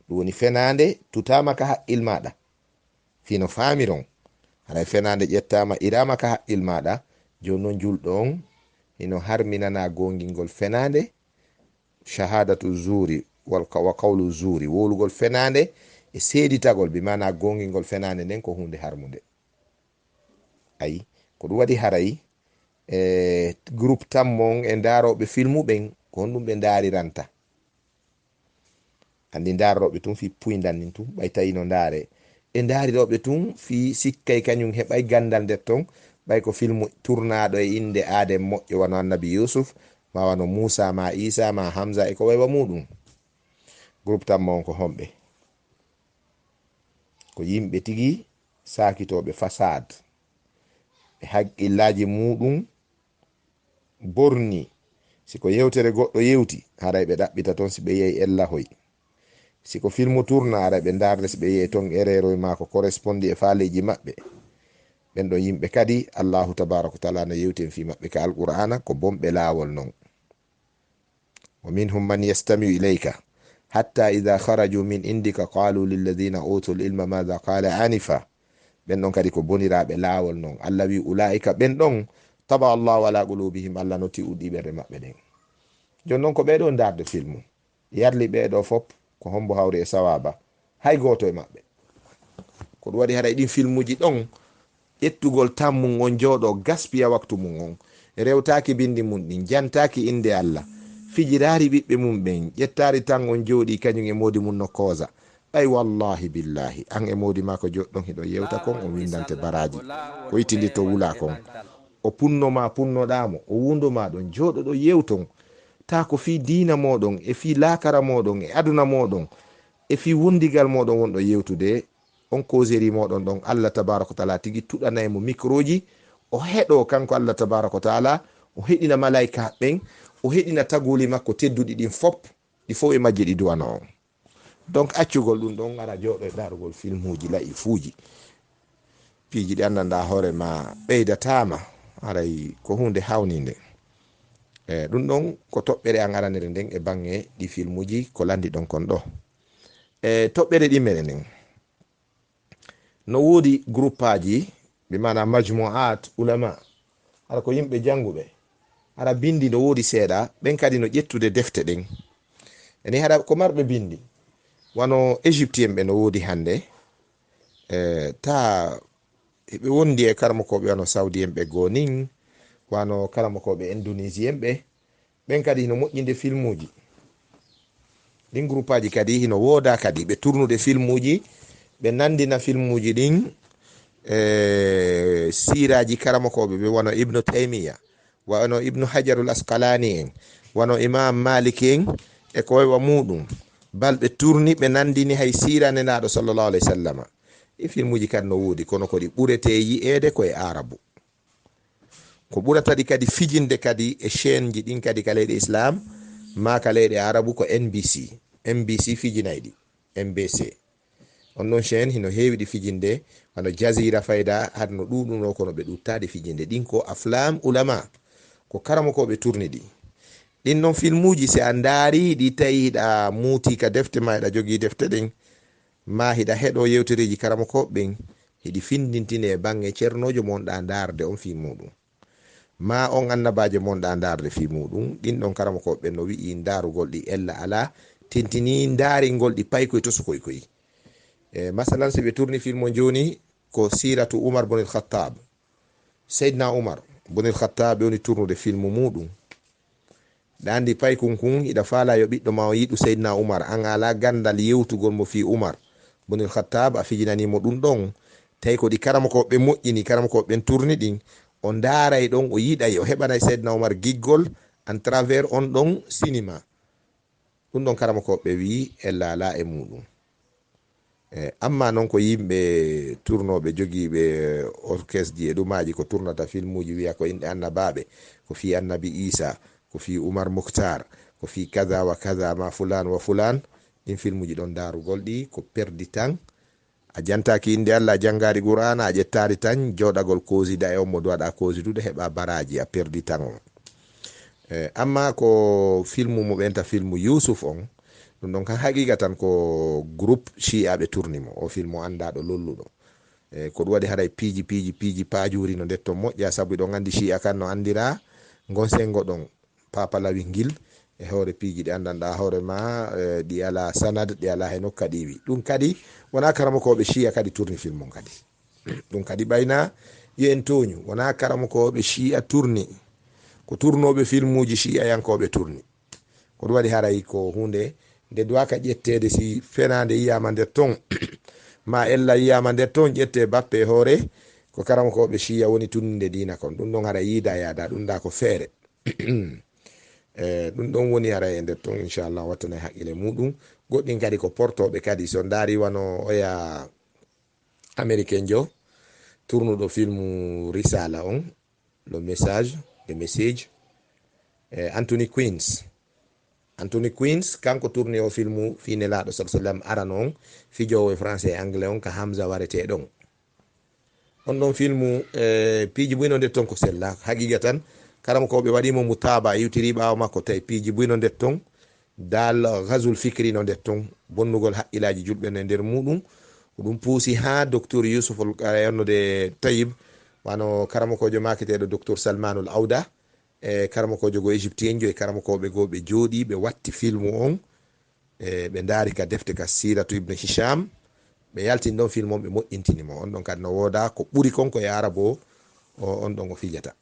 Ɗum woni fenaande tutaama ka haqqil maaɗa. Fii no faamiron, haray fenaande ƴettaama, iraama ka haqqil maaɗa, jooni non julɗo on hino harminanaa goongingol fenaande, shahadatu zuuri, wal ka-, wa qawlu zuuri, wowlugol fenaande e seeditagol, bi maanaa goongingol fenaande nden ko huunde harmunde. Ayi, ko ɗum waɗi haray, e groupe tammo on e ndaarooɓe filmu ɓen, ko honɗum ɓe ndaariranta? Anndi ndaarooɓe tun fii puyndan nin tun, ɓay tawi no ndaare. E ndaarirooɓe tun fii sikkay kañum heɓay ganndal nder ton, ɓay ko filmu turnaaɗo e innde aaden moƴƴo wano Annabi Yuusuf, maa wano Muusaa, maa Iisaa, maa Hamza e ko waywa muuɗum. Groupe tammo on ko homɓe? Ko yimɓe tigi saakitooɓe fasaad. E haqqillaaji muuɗum borni. Si ko yewtere goɗɗo yewti, haray ɓe ɗaɓɓita ton si ɓe yi'ay ellahoy. Si ko filmu turna, haray ɓe ndaarde si ɓe yi'ay ton ereeroy maa ko korespondi e faaleeji maɓɓe. Ɓen ɗon yimɓe kadi, Allaahu tabaaraka wa taala no yewti en fii maɓɓe ka Alqur'aana, ko bonɓe laawol non. Wa minhum man yastami'u ilayka, hatta idha kharaju min indika qalu lilladhina utul ilma madha qala anifa. Ɓen ɗon kadi ko boniraaɓe laawol non. Allah wi, "Ula'ika ɓen ɗon, taba Allahu ala qulubihim", Allah no ti'udi ɓerɗe maɓɓe ɗen. Jon non ko ɓee ɗoo ndaarde filmu. Yarli ɓee ɗoo fop, ko hombo hawri e sawaaba? Hay gooto e maɓɓe. Ko ɗum waɗi haray ɗin filmuji ɗon, ƴettugol tan mum on jooɗoo, gaspiya waktu mum on, rewtaaki bindi mum ɗin, jantaaki innde Allah, Fijiraari ɓiɓɓe mum ɓen, ƴettaari tan on jooɗii kañum e moodi mum no koosa. Ɓay wallaahi billaahi, an e moodi maa ko jooɗɗon hiɗon yewta kon, on winndante baraaji. Ko ittindirto wula kon. O punno maa, punnoɗaa mo, o wundo maa ɗon, jooɗoɗon yewton. Taa ko fii diina mooɗon, e fii laakara mooɗon, e aduna mooɗon, e fii wondigal mooɗon wonɗon yewtude, on causerie mooɗon ɗon, Allah tabaaraka wa taala tigi tuɗanay mo microji, o heɗoo kanko Allah tabaaraka wa taala, o heɗina malaa'ika ɓen, o heɗina taguuli makko tedduɗi ɗin fop, ɗi fof e majji ɗi duwanoo on. Donc, accugol ɗum ɗon, ara jooɗo e ndaarugol filmuuji la'ifuuji, piiji ɗi anndanɗaa hoore ma ɓeydataama, aray ko huunde haawninde. E, ɗum ɗon ko toɓɓere an aranere nden e baŋŋe ɗi filmuuji ko lanndi ɗon kon ɗo. E, toɓɓere ɗimmere nden. No woodi gruppaaji, bi maana majmu'aat ulama, hara ko yimɓe jannguɓe, hara binndi no woodi seeɗa, ɓen kadi no ƴettude defte ɗen. E ni hara ko marɓe binndi, wano Égyptien ɓe no woodi hannde, e, taa ɓe wondi e karamokooɓe wano Saudien ɓe goo nin, wano karamokooɓe Indonesien ɓe, ɓen kadi hino moƴƴinde filmuuji. Ɗin gruppaaji kadi hino woodaa kadi ɓe turnude filmuuji, ɓe nanndina filmuuji ɗin, e, siiraaji karamokooɓe ɓe wano Ibnu Taymiya, wano Ibnu Hajarul Asqalaani en, wano Imaam Maalik en, e ko wayi wa muuɗum. Bal ɓe turni, ɓe nanndini hay siira Nelaaɗo sallallahu alayhi wa sallama. Ɗi filmuuji kadi no woodi, kono ko ɗi ɓuretee yi'eede ko e Aarabu. Ko ɓurata ɗi kadi fijinde kadi e chaîne ji ɗin kadi ka leyɗe Islam, maa ka leyɗe Arabu ko N B C. N B C fijinay ɗi, N B C. On ɗon chaîne hino heewi ɗi fijinde, wano Jazeera Fayda, hade no ɗuuɗunoo kono ɓe ɗuttaade fijinde. Ɗin ko aflam ulama, ko karamokooɓe turni ɗi. Ɗin non filmuuji, si a ndaari ɗi, tawi hiɗa muuti ka defte maa, hiɗa jogii defte ɗen, maa hiɗa heɗoo yewtereeji karamokooɓe ɓen, hiɗi findintine e baŋŋe cernoojo mo wonɗaa ndaarde on fii muuɗum. Maa on annabaajo mo wonɗaa ndaarde fii muuɗum, ɗin ɗon karamokooɓe ɓen no wi'i ndaarugol ɗi ella alaa, tintinii ndaaringol ɗi paykoy to sukoy koy. E, masalan, si ɓe turni filmo jooni, ko siiratu Umar bunil Khattab. Seydina Umar bunil Khattab ɓe woni turnude filmu muuɗum. Ɗa anndi paykun kun, hiɗa faalaa yo ɓiɗɗo maa on yiɗu Seydina Umar, an a alaa ganndal yewtugol mo fii Umar bunil Khattab, a fijinanii mo ɗum ɗon. Tawi ko ɗi karamokooɓe ɓen moƴƴini, karamokooɓe ɓen turni ɗin, o ndaaray ɗon, o yiɗay, o heɓanay Seydina Umar giggol en travers on ɗon sinima. Ɗum ɗon karamokooɓe ɓe wi'i ella alaa e muuɗum. E, amma non ko yimɓe turnooɓe jogiiɓe orchestre ji e ɗumaaji ko turnata filmuuji wi'a ko inɗe annabaaɓe, ko fii annabi Iisa, ko fii Umar Mukhtar, ko fii kaza wa kaza ma fulaan wa fulaan, ɗin filmuuji ɗon ndaarugol ɗi ko perdi tan. A jantaaki innde Allah, a janngaali Qur'aana, a ƴettaali tan jooɗagol koosida e on mo duwaɗaa koosidude heɓa baraaji, a perdi tan on. E, amma ko filmu mo ɓenta filmu Yuusuf on, ɗum ɗon kan haqiiqa tan ko groupe Shi'a ɓe turni mo. O filmu anndaaɗo lolluɗo. E, ko ɗum waɗi haray piiji, piiji, piiji paajuuri no ndetton moƴƴa, sabu hiɗon anndi Shi'a kan no anndiraa ngon senngo ɗon. Papa Lawi ngil e hoore piiji ɗi anndanɗaa hoore ma, e, ɗi alaa sanad, ɗi alaa he nokka ɗi iwi. Ɗum kadi wonaa karamokooɓe Shi'a kadi turni film on kadi. Ɗum kadi ɓayna yo en tooñu, wonaa karamokooɓe Shi'a turni. Ko turnooɓe filmuuji Shi'ayankooɓe turni. Ko ɗum waɗi haray ko huunde nde duwaaka ƴetteede si fenaande yiyaama nder ton, ma ella yiyaama nder ton, ƴettee bappe e hoore ko karamokooɓe Shi'a woni tunninde diina kon. Ɗum ɗon haray yiida yaada, ɗum ɗa ko feere. E, ɗum ɗon woni haray e nder ton, inchallah, wattanay haqqille muuɗum. Goɗɗin kadi ko portooɓe kadi, so ndaari wano oya Américain jo, turnuɗo filmu Risala on, Le Message, The Message, e, Anthony Queens. Anthony Queens, kanko turni o filmu fii Nelaaɗo sallallahu alaihi wasallam arano on, fijoowo e français e anglais on, ka Hamza waretee ɗon. On ɗon filmu, e, piiji buy no nder ton ko sella. Haqiiqa tan, karamokooɓe waɗii mo mutaaba, iwtirii ɓaawo makko, tawi piiji buy no nder ton. Dal Ghazul Fikri no nder ton. Bonnugol haqqillaaji julɓe no e nder muuɗum. Ko ɗum puusi haa Docteur Yusuf Al-, e, onnude Tayyib, wano karamokoojo maaketeeɗo Docteur Salmanul Auda, e karamokoojo go Égyptien jo, e karamokooɓe goo ɓe jooɗii, ɓe watti filmu on. E, ɓe ndaari ka defte ka Siiratu Ibn Hisham, ɓe yaltini ɗon film on, ɓe moƴƴintini mo. On ɗon kadi no wooda ko ɓuri kon ko e Arabo o, on ɗon o fijata.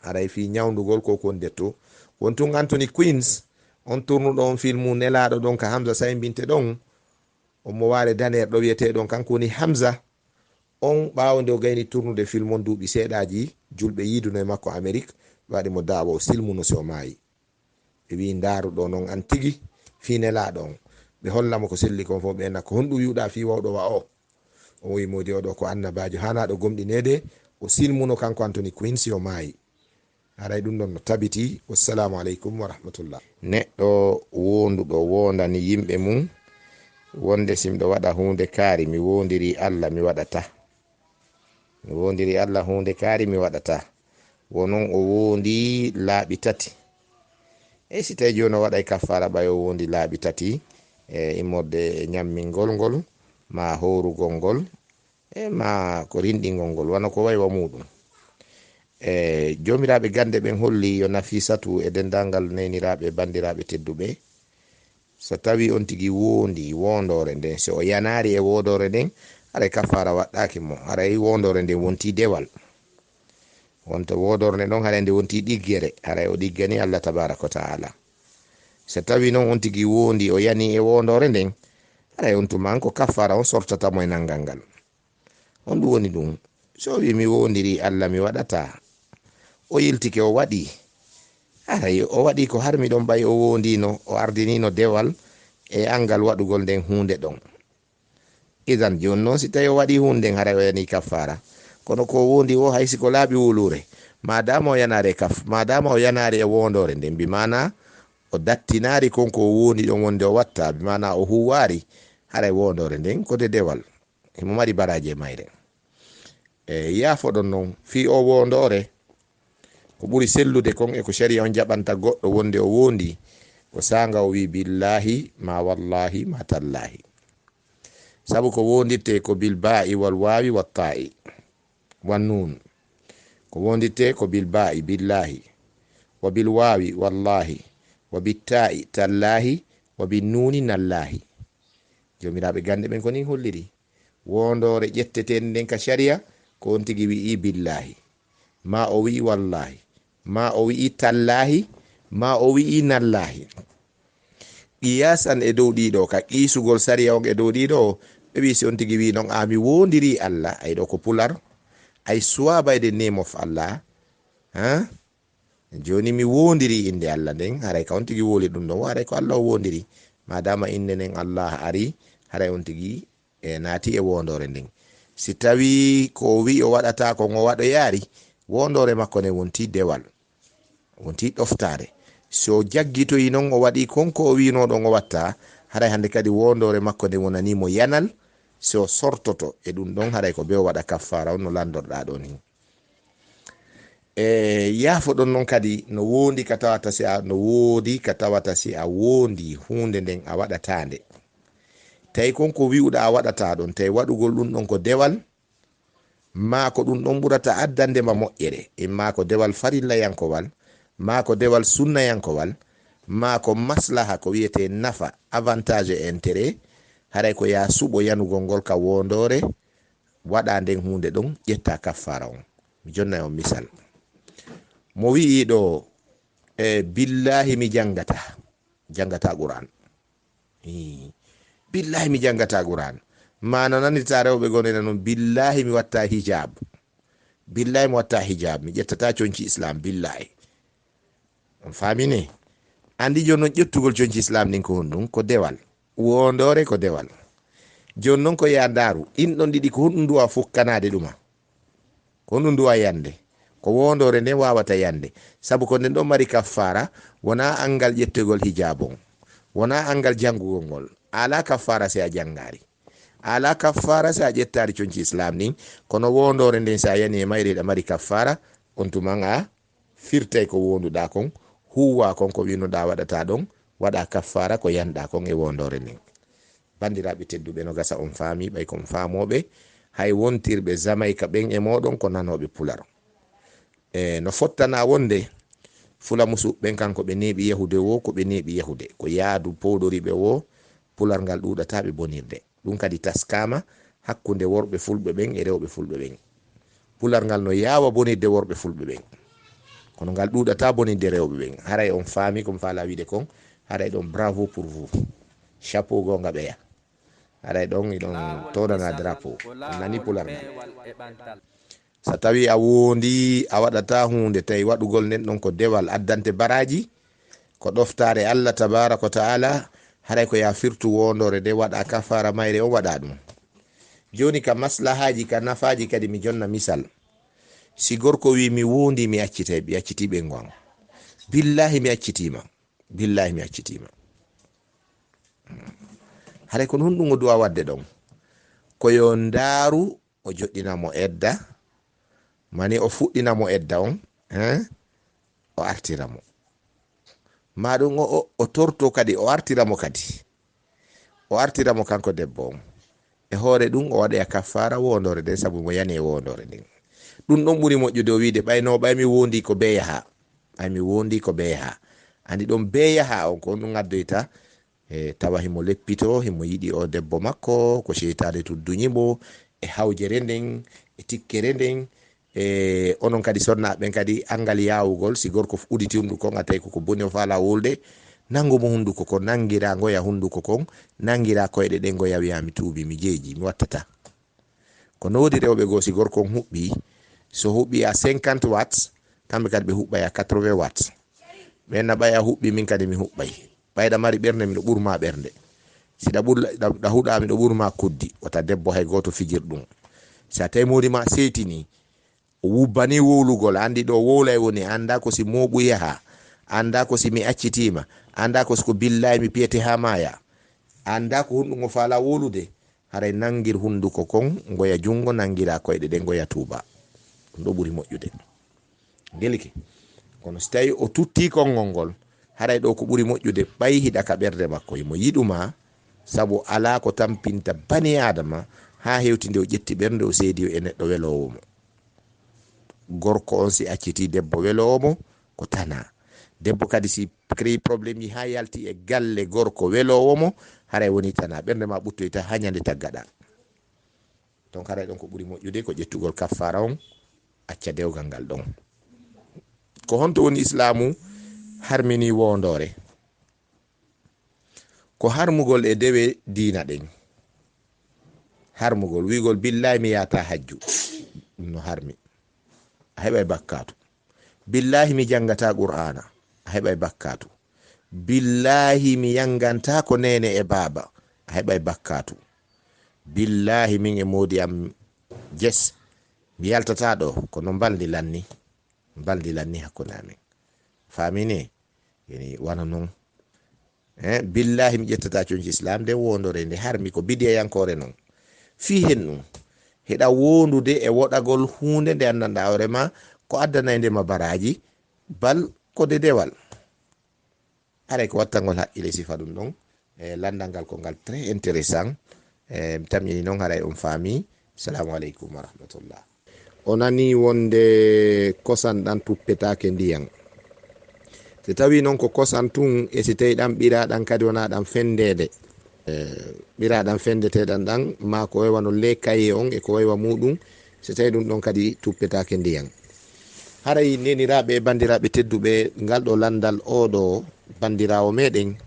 Haray fii ñawndugol ko kon detto. Won tun Anthony Queens, On turnuɗo on filmu nelaaɗo ɗon ka Hamza Saymbinte ɗon, on mo waare daneer ɗo wiyetee ɗon, kanko woni Hamza. On ɓaawo nde o gayni turnude filmu on duuɓi seeɗaaji, julɓe yiiduno e makko Amerik, ɓe waɗi mo daawa o silmuno si o maayi. Ɓe wi'i, "Ndaaru ɗo non an tigi, fii nelaaɗo on." Ɓe holla mo ko selli kon fof, ɓe na, "Ko honɗum wi'uɗaa fii wawɗo wa o?" O wi'i, "Moodi o ɗo ko annabaajo haanaaɗo gomɗineede, o silmuno kanko Anthony Quinn si o maayi." Haray ɗum ɗon no tabiti. Wassalaamu aleykum wa rahmatullah. Neɗɗo woonduɗo woondani yimɓe mum wonde si miɗo waɗa huunde kaari, mi woondiri Alla, mi waɗata. Mi woondiri Alla huunde kaari, mi waɗata. Wo non o woondi laaɓi tati. E si tawi jooni o waɗay kaffaara ɓay o woondi laaɓi tati, e immorde e ñammingol ngol, maa hoorugol ngol, e maa ko rinɗingol ngol, wano ko way wa muuɗum. E joomiraaɓe gannde ɓen holli yo Nafisatu e denndaangal neeniraaɓe e banndiraaɓe tedduɓe, so tawi on tigi woondi woondoore nden, so o yanaari e woondoore nden, haray kaffaara waɗɗaaki mo, haray woondoore nden wonti dewal. Wonto woondoore nden ɗon, haray nde wonti ɗiggere, haray o ɗiggani Allah tabaaraka wa ta'ala. So tawi non on tigi woondi, o yani e woondoore nden, haray on tuma ko kaffaara on sortata mo e nanngal ngal. On ɗum woni ɗum. So o wi, "Mi woondiri Allah, mi waɗata." O yiltike, o waɗi. Haray o waɗi ko harmi ɗon, ɓay o woondino, o ardinino dewal e anngal waɗugol nden huunde ɗon. Idan, jooni non, si tawi o waɗi huunde nden, haray o yani kaffaara. Kono ko o woondi o, hay si ko laaɓi wuluure, maadaama o yanaari e kaf-, maadaama o yanaari e woondoore nden, bi maana o dattinaari kon ko o woondi ɗon wonde o watta, bi maana o huuwaari, haray woondoore nden ko de dewal. Himo mari baraaji e mayre. E yaafoɗon non fii o woondoore, ko ɓuri sellude kon e ko shari'a on jaɓanta goɗɗo wonde o woondi, ko saanga o wi'i, "Billaahi, ma wallaahi, ma tallaahi." Sabu ko woondirtee ko bil baa'i wal waawi wat taa'i wan nuun. Ko woondirtee ko bil baa'i, billaahi, wa bil waawi, wallaahi, wa bit taa'i, tallaahi, wa bin nuuni, nallaahi. Joomiraaɓe gannde ɓen ko nin holliri. Woondoore ƴetteteende nden ka shari'a, ko on tigi wi'i billaahi, maa o wi'i wallaahi, maa o wi'i tallaahi, maa o wi'i nallaahi. Qiyaasan e dow ɗiɗo, ka qiisugol sariya on e dow ɗiɗo, ɓe wi'i si on tigi wi'i non, "A, mi woondirii Allah," ay ɗo ko pular, ay suwaabayde name of Allah, ha? Jooni mi woondirii innde Allah nden, haray ka on tigi wooli ɗum ɗon, haray ko Allah o woondiri. Maadaama innde nden Allah ari, haray on tigi e naati e woondoore nden. Si tawii ko o wi'i o waɗata kon o waɗoyaari, woondoore makko nden wonti dewal, wonti ɗoftaare. Si o jaggitoyi non o waɗi kon ko o wi'unoo ɗon o watta, haray hannde kadi woondoore makko nden wonanii mo yanal, si o sortoto e ɗum ɗon, haray ko bee o waɗa kaffaara on no lanndorɗaa ɗoo nin. E yaafoɗon non kadi no woodi ka tawata si a, no woodi ka tawata si a woondi huunde nden a waɗataa nde. Tawi kon ko wi'uɗaa a waɗataa ɗon, tawi waɗugol ɗum ɗon ko dewal, maa ko ɗum ɗon ɓurata addande ma moƴƴere, immaa ko dewal farillayankowal, maa ko dewal sunnayankowal, maa ko maslaha ko wi'etee nafa, avantage e intérêt, haray ko yaa suɓo yanugol ngol ka woondoore, waɗa nden huunde ɗon, ƴetta kaffaara on. Mi jonna on misal. Mo wi'i ɗo, "E, billaahi mi janngata, janngata Qur'an." Ii, "Billaahi mi janngata Qur'an." Maana nanirta rewɓe goo nena non, "Billaahi mi watta hijab. Billaahi mi watta hijab. Mi ƴettata conci Islam, billaahi." On faami ne? Anndi jooni non ƴettugol conci Islam ɗin ko honɗum? Ko dewal. Woondoore ko dewal. Jooni non ko yaa ndaaru, ɗin ɗon ɗiɗi ko honɗum duwa fukkanaade ɗuma? Ko honɗum duwa yande? Ko woondoore nden waawata yande. Sabu ko nden ɗon mari kaffaara, wonaa anngal ƴettugol hijaabu on. Wonaa anngal janngugol ngol. A alaa kaffaara si a janngaari. A alaa kaffaara si a ƴettaari conci Islam ɗin. Kono woondoore nden si a yani e mayre hiɗa mari kaffaara, on tuman a firtay ko woonduɗaa kon, huuwa kon ko wi'unoɗaa waɗataa ɗon, waɗa kaffaara ko yanɗaa kon e woondoore nden. Banndiraaɓe tedduɓe, no gasa on faami, ɓay ko on faamooɓe, hay wontirɓe Zamayka ɓen e mooɗon ko nanooɓe Pular. E no fottanaa wonde Fulamusuɓe ɓen, kanko ɓe neeɓi yahude woo, ko ɓe neeɓi yahude, ko yaadu powɗori ɓe woo, Pular ngal ɗuuɗataa ɓe bonirde. Ɗum kadi taskaama hakkunde worɓe fulɓe ɓen e rewɓe fulɓe ɓen. Pular ngal no yaawa bonirde worɓe fulɓe ɓen, kono ngal ɗuuɗataa bonirde rewɓe ɓen. Haray on faami ko mi faalaa wi'ude kon, Haray ɗon, bravo pour vous. Chapeau, goonga ɓeya. Haray ɗon iɗon tooɗana drapeau. On nani pular ngal. So tawi a wondi, a waɗata huunde, tawi waɗugol nden ɗon ko dewal addante baraji, ko ɗoftaare Allah tabaraka wa ta'ala, haray ko ya firtu wondore nde, waɗa kafara mayre on, waɗa ɗum. Joni ka maslahaji, ka nafaji kadi mi jonna misal. Si gorko wi mi wondi, mi accitay, mi acciti ɓengu an. Billahi mi accitima. Billahi mi accitima. Haray kono honɗum o duwa wadde ɗon? Ko yo ndaaru o joɗɗina mo edda, mani o fuɗɗina mo edda on, hein? O artira mo. Ma ɗum o, o, o torto kadi, o artira mo kadi. O artira mo kanko debbo on. E hoore ɗum o waɗoya kaffara wondore nden, sabu mo yani e wondore nden. Ɗum ɗon ɓuri moƴƴude o wiide, ɓay no, ɓay mi wondi ko be yaha. Ɓay mi wondi ko be yaha. Andi ɗon be yaha on, ko on ɗum addoyta, e tawa himo leppito, himo yiɗi o debbo makko, ko seytaane tun duñi mo, e hawjere nden, e tikkere nden, e onon kadi sonnaaɓe ɓen kadi, angal yawugol, si gorko f-, uditi hunduko on, a tawi ko, ko boni o faala wowlude, nangu mo hunduko kon, nangira ngoya hunduko kon, nangira koyɗe ɗen ngoya, wiya, "Mi tuubi, mi jeeji, mi wattata." Ko no woodi rewɓe goo, si gorko on huɓɓi, so huɓɓi à cinquante watts, kamɓe kadi ɓe huɓɓay à quatre-vingts watts. Ɓen na ɓay a huɓɓi, min kadi mi huɓɓay. Ɓay ɗa mari ɓernde, miɗo ɓurma ɓernde. Si ɗa ɓur-, ɗa, ɗa huɗa, miɗo ɓurma kuddi. Wata debbo hay gooto fijir ɗum. Si a tawi moodi ma seytini, o wubbani wowlugol, andi ɗo wowlay woni, anda ko si mooɓu yaha, anda ko si mi accitiima, anda ko si ko billahi mi piyete haa maaya, anda ko honɗum o faala wowlude, haray nangir hunduko kon, ngoya jungo, nangira koyɗe ɗen, ngoya tuuba. Ɗum ɗo ɓuri moƴƴude. Ngelike. Kono si tawi o tutti konngol ngol, haray ɗo ko ɓuri moƴƴude, ɓay hiɗa ka ɓernde makko, himo yiɗuma, sabu alaa ko tampinta bani Aadama haa hewti nde o ƴetti ɓernde, o seedi e neɗɗo weloowo mo. Gorko on si acciti debbo weloowo mo, ko tana. Debbo kadi si créé problème yi haa yalti e galle gorko weloowo mo, haray woni tana. Ɓernde ma ɓuttoyta haa ñande taggaɗa. Donc haray ɗon ko ɓuri moƴƴude ko ƴettugol kaffara on, acca dewgal ngal ɗon. Ko honto woni Islaamu harmini wondoore? Ko harmugol e dewe diina ɗen. Harmugol, wi'ugol, "Billahi, mi yaata hajju." Ɗum no harmi. A heɓay bakkaatu. "Billahi, mi jangata Qur'aana." A heɓay bakkaatu. "Billahi, mi yanganta ko neene e baaba." A heɓay bakkaatu. "Billahi, min e moodi am jes, mi yaltata ɗo." Kono mbalndi lanni. Mbalndi lanni hakkunde amen. Faamini? Ene wano non. Eh, billahi, mi ƴettata conci Islam nde wondore nde harmi ko bidiyayankoore non. Fii hen ɗum, heɗa wondude e woɗagol huunde nde anndanɗaa hoore ma ko addanay nde ma baraaji, bal ko de dewal. Haray ko wattangol haqqile sifa ɗum ɗon. E lanndal ngal ko ngal très intéressant. E mi tamƴini noon haray on faami. Salamu aleykum wa rahmatullah. O nani wonde kosan ɗan tuppetaake ndiyan. Si tawi noon ko kosan tun, e si tawi ɗan ɓira ɗan kadi wona ɗan fendeede, e ɓira ɗan fendeteɗan ɗan, ma ko waywa no le kaye on e ko waywa muɗum, si tawi ɗum ɗon kadi tuppetaake ndiyan. Haray neniraaɓe e banndiraaɓe tedduɓe, ngal ɗo lanndal oo ɗo banndiraawo meɗen,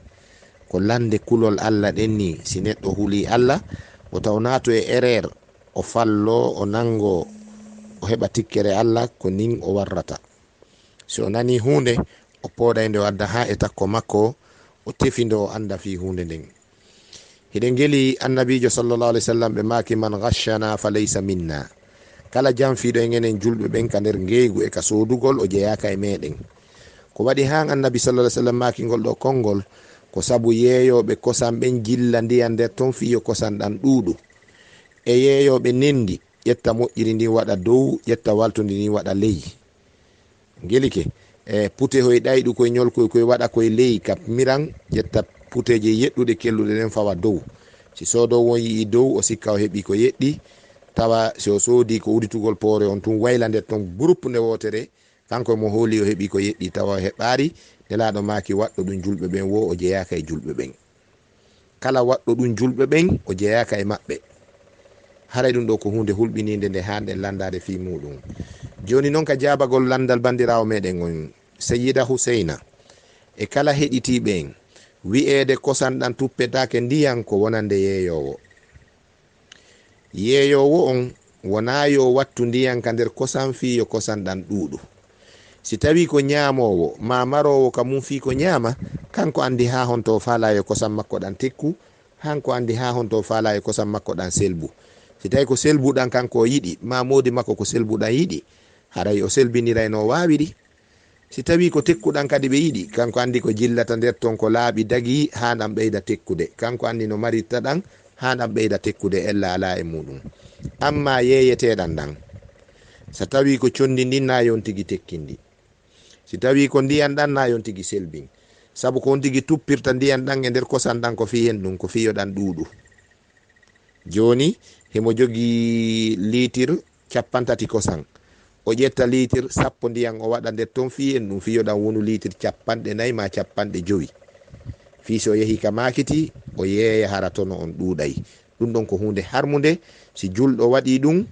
ko lannde kulol Allah ɗen ni. Si neɗɗo huli Allah, o taw naato e erreur, o fallo, o nango, o heɓa tikkere Allah, ko nin o warrata. Si o nani huunde, o pooɗay nde o adda haa e takko makko, o tefindo, o annda fii huunde nden. Hiɗen ngeli Annabiijo sallallahu alaihi wasallam, ɓe maaki, "Man ghashana fa laysa minna." Kala janfiiɗo en enen julɓe ɓen ka nder ngeygu e ka soodugol, o jeyaaka e meɗen. Ko waɗi haan Annabi sallallahu alaihi wasallam maaki ngol ɗo konngol, ko sabu yeeyooɓe kosan ɓen jilla ndiyan nder ton fii yo kosan ɗan ɗuuɗu. E yeeyooɓe nendi, ƴetta moƴƴiri ndin waɗa dow, ƴetta waltundi ndin waɗa ley. Ngelike, e pute hoy ɗayɗu koy ñolkoy koy waɗa koy ley ka miran, ƴetta puteeje yeɗɗuɗe kelluɗe ɗen fawa dow. Si soodoowo on yi'i dow, o sikka o heɓi ko yeɗɗi, tawa si o soodi ko uditugol poore on tun wayla nder ton groupe nde wootere, kanko mo hooli o heɓi ko yeɗɗi, tawa o heɓaari, Nelaaɗo maaki waɗɗo ɗum julɓe ɓen wo o jeyaaka e julɓe ɓen. Kala waɗɗo ɗum julɓe ɓen, o jeyaaka e maɓɓe. Haray ɗum ɗo ko huunde hulɓiniinde nde haanɗen lanndaade fii muuɗum. Jooni non ka jaabagol lanndal banndiraawo meɗen on, Sayyida Huseyna, e kala heɗitiiɓe en, Wi'eede kosan ɗan tuppetaake ndiyan ko wonande yeeyoowo. Yeeyoowo on wonaa yo wattu ndiyan ka nder kosan fii yo kosan ɗan ɗuuɗu. Si tawii ko ñaamoowo maa maroowo ka mun fii ko ñaama, kanko anndi haa honto o faalaa yo kosan makko ɗan tekku, hanko anndi haa honto o faalaa yo kosan makko ɗan selbu. Si tawii ko selbu ɗan kanko o yiɗi, maa moodi makko ko selbu ɗan yiɗi, haray o selbiniray no o waawiri. Si tawii ko tekkuɗan kadi ɓe yiɗi, kanko anndi ko jillata nder ton ko laaɓi dagii haa ɗan ɓeyda tekkude. Kanko anndi no marirta ɗan haa ɗan ɓeyda tekkude, ella alaa e muuɗum. Ammaa yeeyeteeɗan ɗan, so tawii ko conndi ndin, naa yo on tigi tekkindi. Si tawii ko ndiyan ɗan, naa yo on tigi selbin. Sabu ko on tigi tuppirta ndiyan ɗan e nder kosan ɗan ko fii hen ɗum, ko fii yo ɗan ɗuuɗu. Jooni, himo jogii liitir cappanɗe tati kosan. O ƴetta liitir sappo ndiyan o waɗa nder ton fii en ɗum, fii yo ɗan wonu liitir cappanɗe nayi maa cappanɗe jowi. Fii si o yehii ka maakiti, o yeeya hara tono on ɗuuɗay. Ɗum ɗon ko huunde harmunde. Si julɗo waɗii ɗum,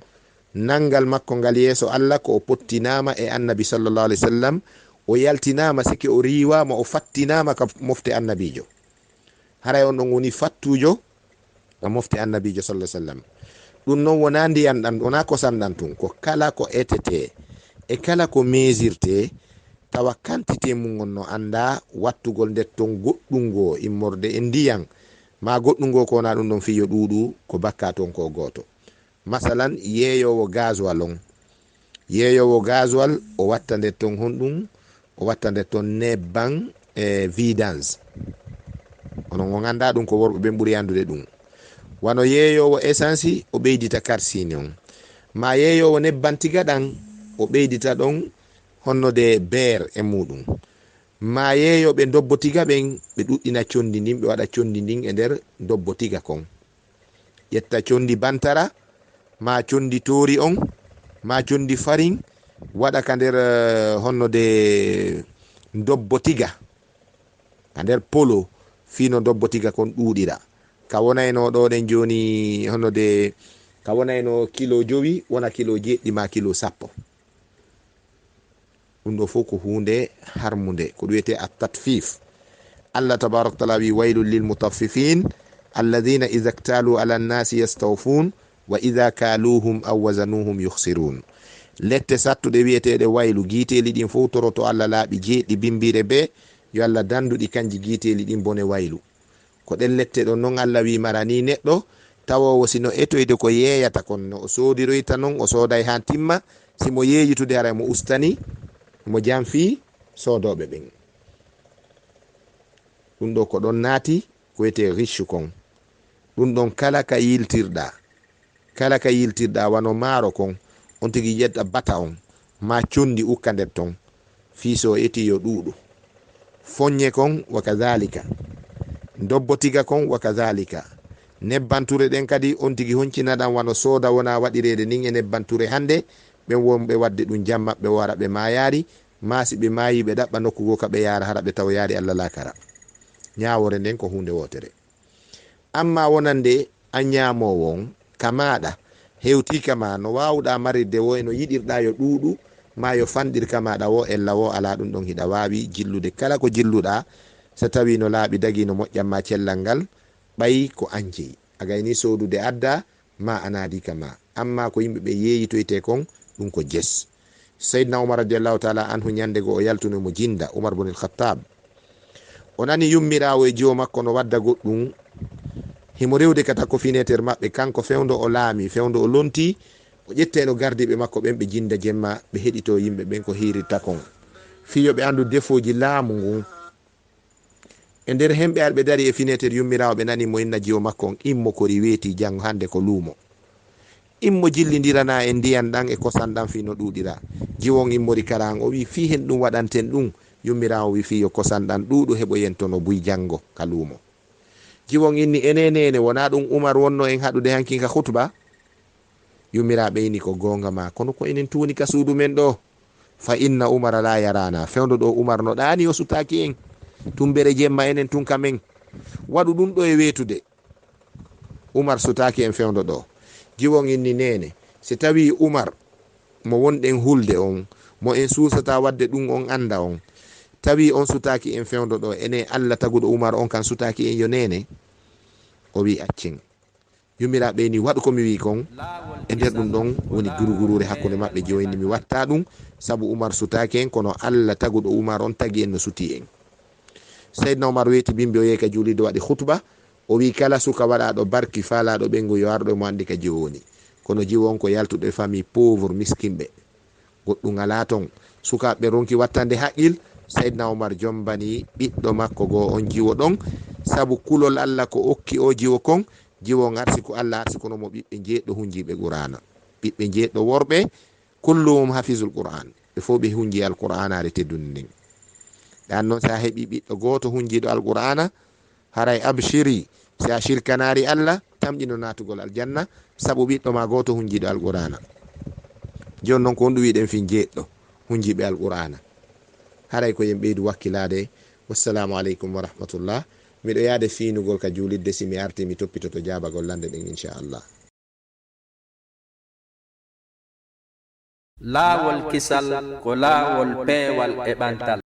nanngal makko ngal yeeso Alla ko o pottinaama e Annabi sallallahu alaihi wasallam, o yaltinaama sike, o riiwaama, o fattinaama ka mofte Annabiijo. Haray on ɗon woni fattuujo ka mofte Annabiijo sallallahu alaihi wasallam. Ɗum non wonaa ndiyan ɗan, wonaa kosan ɗan tun, ko kala ko etetee e kala ko meesirtee, tawa kantitee mun on no anndaa, wattugol nder ton goɗɗum goo immorde e ndiyan, maa goɗɗum goo ko wonaa ɗum ɗon fii yo ɗuuɗu, ko bakkaatu on ko gooto. Masalan, yeeyoowo gasoil on. Yeeyoowo gasoil, o watta nder ton honɗum? O watta nder ton nebban e vidange. Onon on anndaa ɗum, ko worɓe ɓen ɓuri anndude ɗum. Wano yeeyoowo essence, o ɓeydita karsini on. Maa yeeyoowo nebban tiga ɗan, o ɓeydita ɗon honno de beer e muuɗum. Maa yeeyooɓe ndobbo tiga ɓen, ɓe ɗuɗɗina conndi ndin, ɓe waɗa conndi ndin e nder ndobbo tiga kon. Ƴetta conndi bantara, maa conndi toori on, maa conndi farin, waɗa ka nder, eh, honno de ndobbo tiga. Ka nder polo, fii no ndobbo tiga kon ɗuuɗira. Ka wonayno ɗoo ɗen jooni, honno de, ka wonayno kilo jowi, wona kilo jeeɗiɗi maa kilo sappo. Ɗum ɗoo fof ko huunde harmunde, ko ɗum wiyetee at-tatfif. Allah tabaraka wa taala wi, "Waylun lil mutaffifin, alladhina idha iktalu ala nnasi yastawfun, wa idha kaluhum aw wazanuhum yukhsirun." Lette sattuɗe wiyeteeɗe waylu, giiteeli ɗin fof toroto Allah laaɓi jeeɗiɗi bimbiire bee, yo Allah dandu ɗi kanji giiteeli ɗin bone waylu. Ko ɗen lette ɗon non Allah wi marani neɗɗo tawoowo si no etoyde ko yeeyata kon, no o soodiroyta non, o sooday haa timma, si mo yeeyitude haray mo ustani, mo janfii soodooɓe ɓen. Ɗum ɗoo ko ɗon naati, ko wiyetee ghishshu kon. Ɗum ɗon kala ka yiltirɗaa, kala ka yiltirɗaa wano maaro kon, on tigi ƴetta bata on, maa conndi ukka nder ton, fii so o etii yo ɗuuɗu. Foññe kon wa kadhalika, ndobbo tiga kon wa kadhalika. Nebban ture ɗen kadi on tigi honcina ɗan wano sooda wona waɗireede nin e nebban ture hannde, ɓen wonɓe waɗde ɗum jam maɓɓe wara ɓe maayaali, maa si ɓe maayii ɓe ɗaɓɓa nokku goo ka ɓe yaara hara ɓe tawoyaali Allah laakara. Ñaawoore nden ko huunde wootere. Ammaa wonande an ñaamoowo on, ka maaɗa, hewtii ka maa, no waawuɗaa marirde woo e no yiɗirɗaa yo ɗuuɗu, maa yo fanɗir ka maaɗa woo, ella woo alaa ɗum ɗon hiɗa waawi jillude kala ko jilluɗaa, so tawii no laaɓi dagii no moƴƴan maa cellal ngal, ɓay ko an jeyi. A gayni soodude addaa, maa a naadii ka maa. Ammaa ko yimɓe ɓe yeeyitoytee kon, ɗum ko jes. Seydina Umar radiyallahu taala anhu ñande goo o yaltuno mo jinda, Umar bun al-Khattab. O nani yummiraawo e jiwo makko no wadda goɗɗum. Himo rewde kata ko fineeter maɓɓe, kanko fewndo o laami, fewndo o lonti, o ƴettayno gardiiɓe makko ɓen ɓe jinda jemma, ɓe heɗito yimɓe ɓen ko hiirirta kon. Fii yo ɓe anndu defooji laamu ngun. E nder hemɓe arɓe dari e fineeter yummiraawo ɓe nani mo inna jiwo makko on, "Immo kori weeti, janngo hannde ko luumo. Immo jillindirana en ndiyan ɗan e kosan ɗan fii no ɗuuɗira." Jiwo on immori kara an, o wi, "Fii hen ɗum waɗanten ɗum?" Yummiraawo wi, "Fii yo kosan ɗan ɗuuɗu, heɓoyen tono buy janngo ka luumo." Jiwo on inni, "Enee neene, wonaa ɗum Umar wonno en haɗude hankin ka khutba?" Yummiraaɓe inni, "Ko goonga maa, kono ko enen tuuni ka suudu men ɗoo. Fa inna Umara la yarana, fewndo ɗoo Umar no ɗaani, o sutaaki en. Tumbere jemma enen tun ka men. Waɗu ɗum ɗoo e weetude. Umar sutaaki en fewndo ɗoo." Jiwo on inni, "Neene, si tawii Umar mo wonɗen hulde on, mo en suusata waɗde ɗum on annda on, Tawi on sutaaki en fewndo ɗo, ene Alla taguɗo Umar on kan sutaaki en yo neene? O wi, accen. Yummiraaɓe ni, waɗu ko mi wi kon. E nder ɗum ɗon woni guruguruure hakkunde maɓɓe jooni, mi watta ɗum, sabu Umar sutaaki en, kono Alla taguɗo Umar on tagi en no suti en. Seydina Umar weeti bimbi, o yehi ka juulirde, waɗi khutba, o wi, kala suka waɗaaɗo barki, faalaaɗo ɓeyngu, yo arɗo mo anndi ka jiwo woni. Kono jiwo on ko yaltuɗo e famille pauvre, miskinɓe. Goɗɗum alaa ton. Sukaaɓe ronki wattande haqqil, Seydina Umar jombani ɓiɗɗo makko goo on jiwo ɗon, sabu kulol Alla ko okki o jiwo kon, jiwo on arsi ko Alla arsi, kono mo ɓiɓɓe njeeɗɗo hunjiiɓe Qur'aana. Ɓiɓɓe njeeɗɗo worɓe, kulluhum hafizul Qur'aan. Ɓe fof ɓe hunji Alqur'aanaare teddunde nden. Ɗan non, si a heɓi ɓiɗɗo gooto hunjiiɗo Alqur'aana, haray abshiri, si a shirkanaari Alla, tamƴino naatugol aljanna, sabu ɓiɗɗo ma gooto hunjiiɗo Alqur'aana. Jooni non, ko honɗum wi'ɗen fii njeeɗɗo hunjiiɓe Alqur'aana? Haray ko yen ɓeydu wakkilaade. Wassalaamu aleykum wa rahmatullah. Miɗo yaade fiinugol ka juulirde, si mi arti, mi toppitoto jaabagol lande ɗen, inchallah. Laawol kisal ko laawol peewal e ɓantal.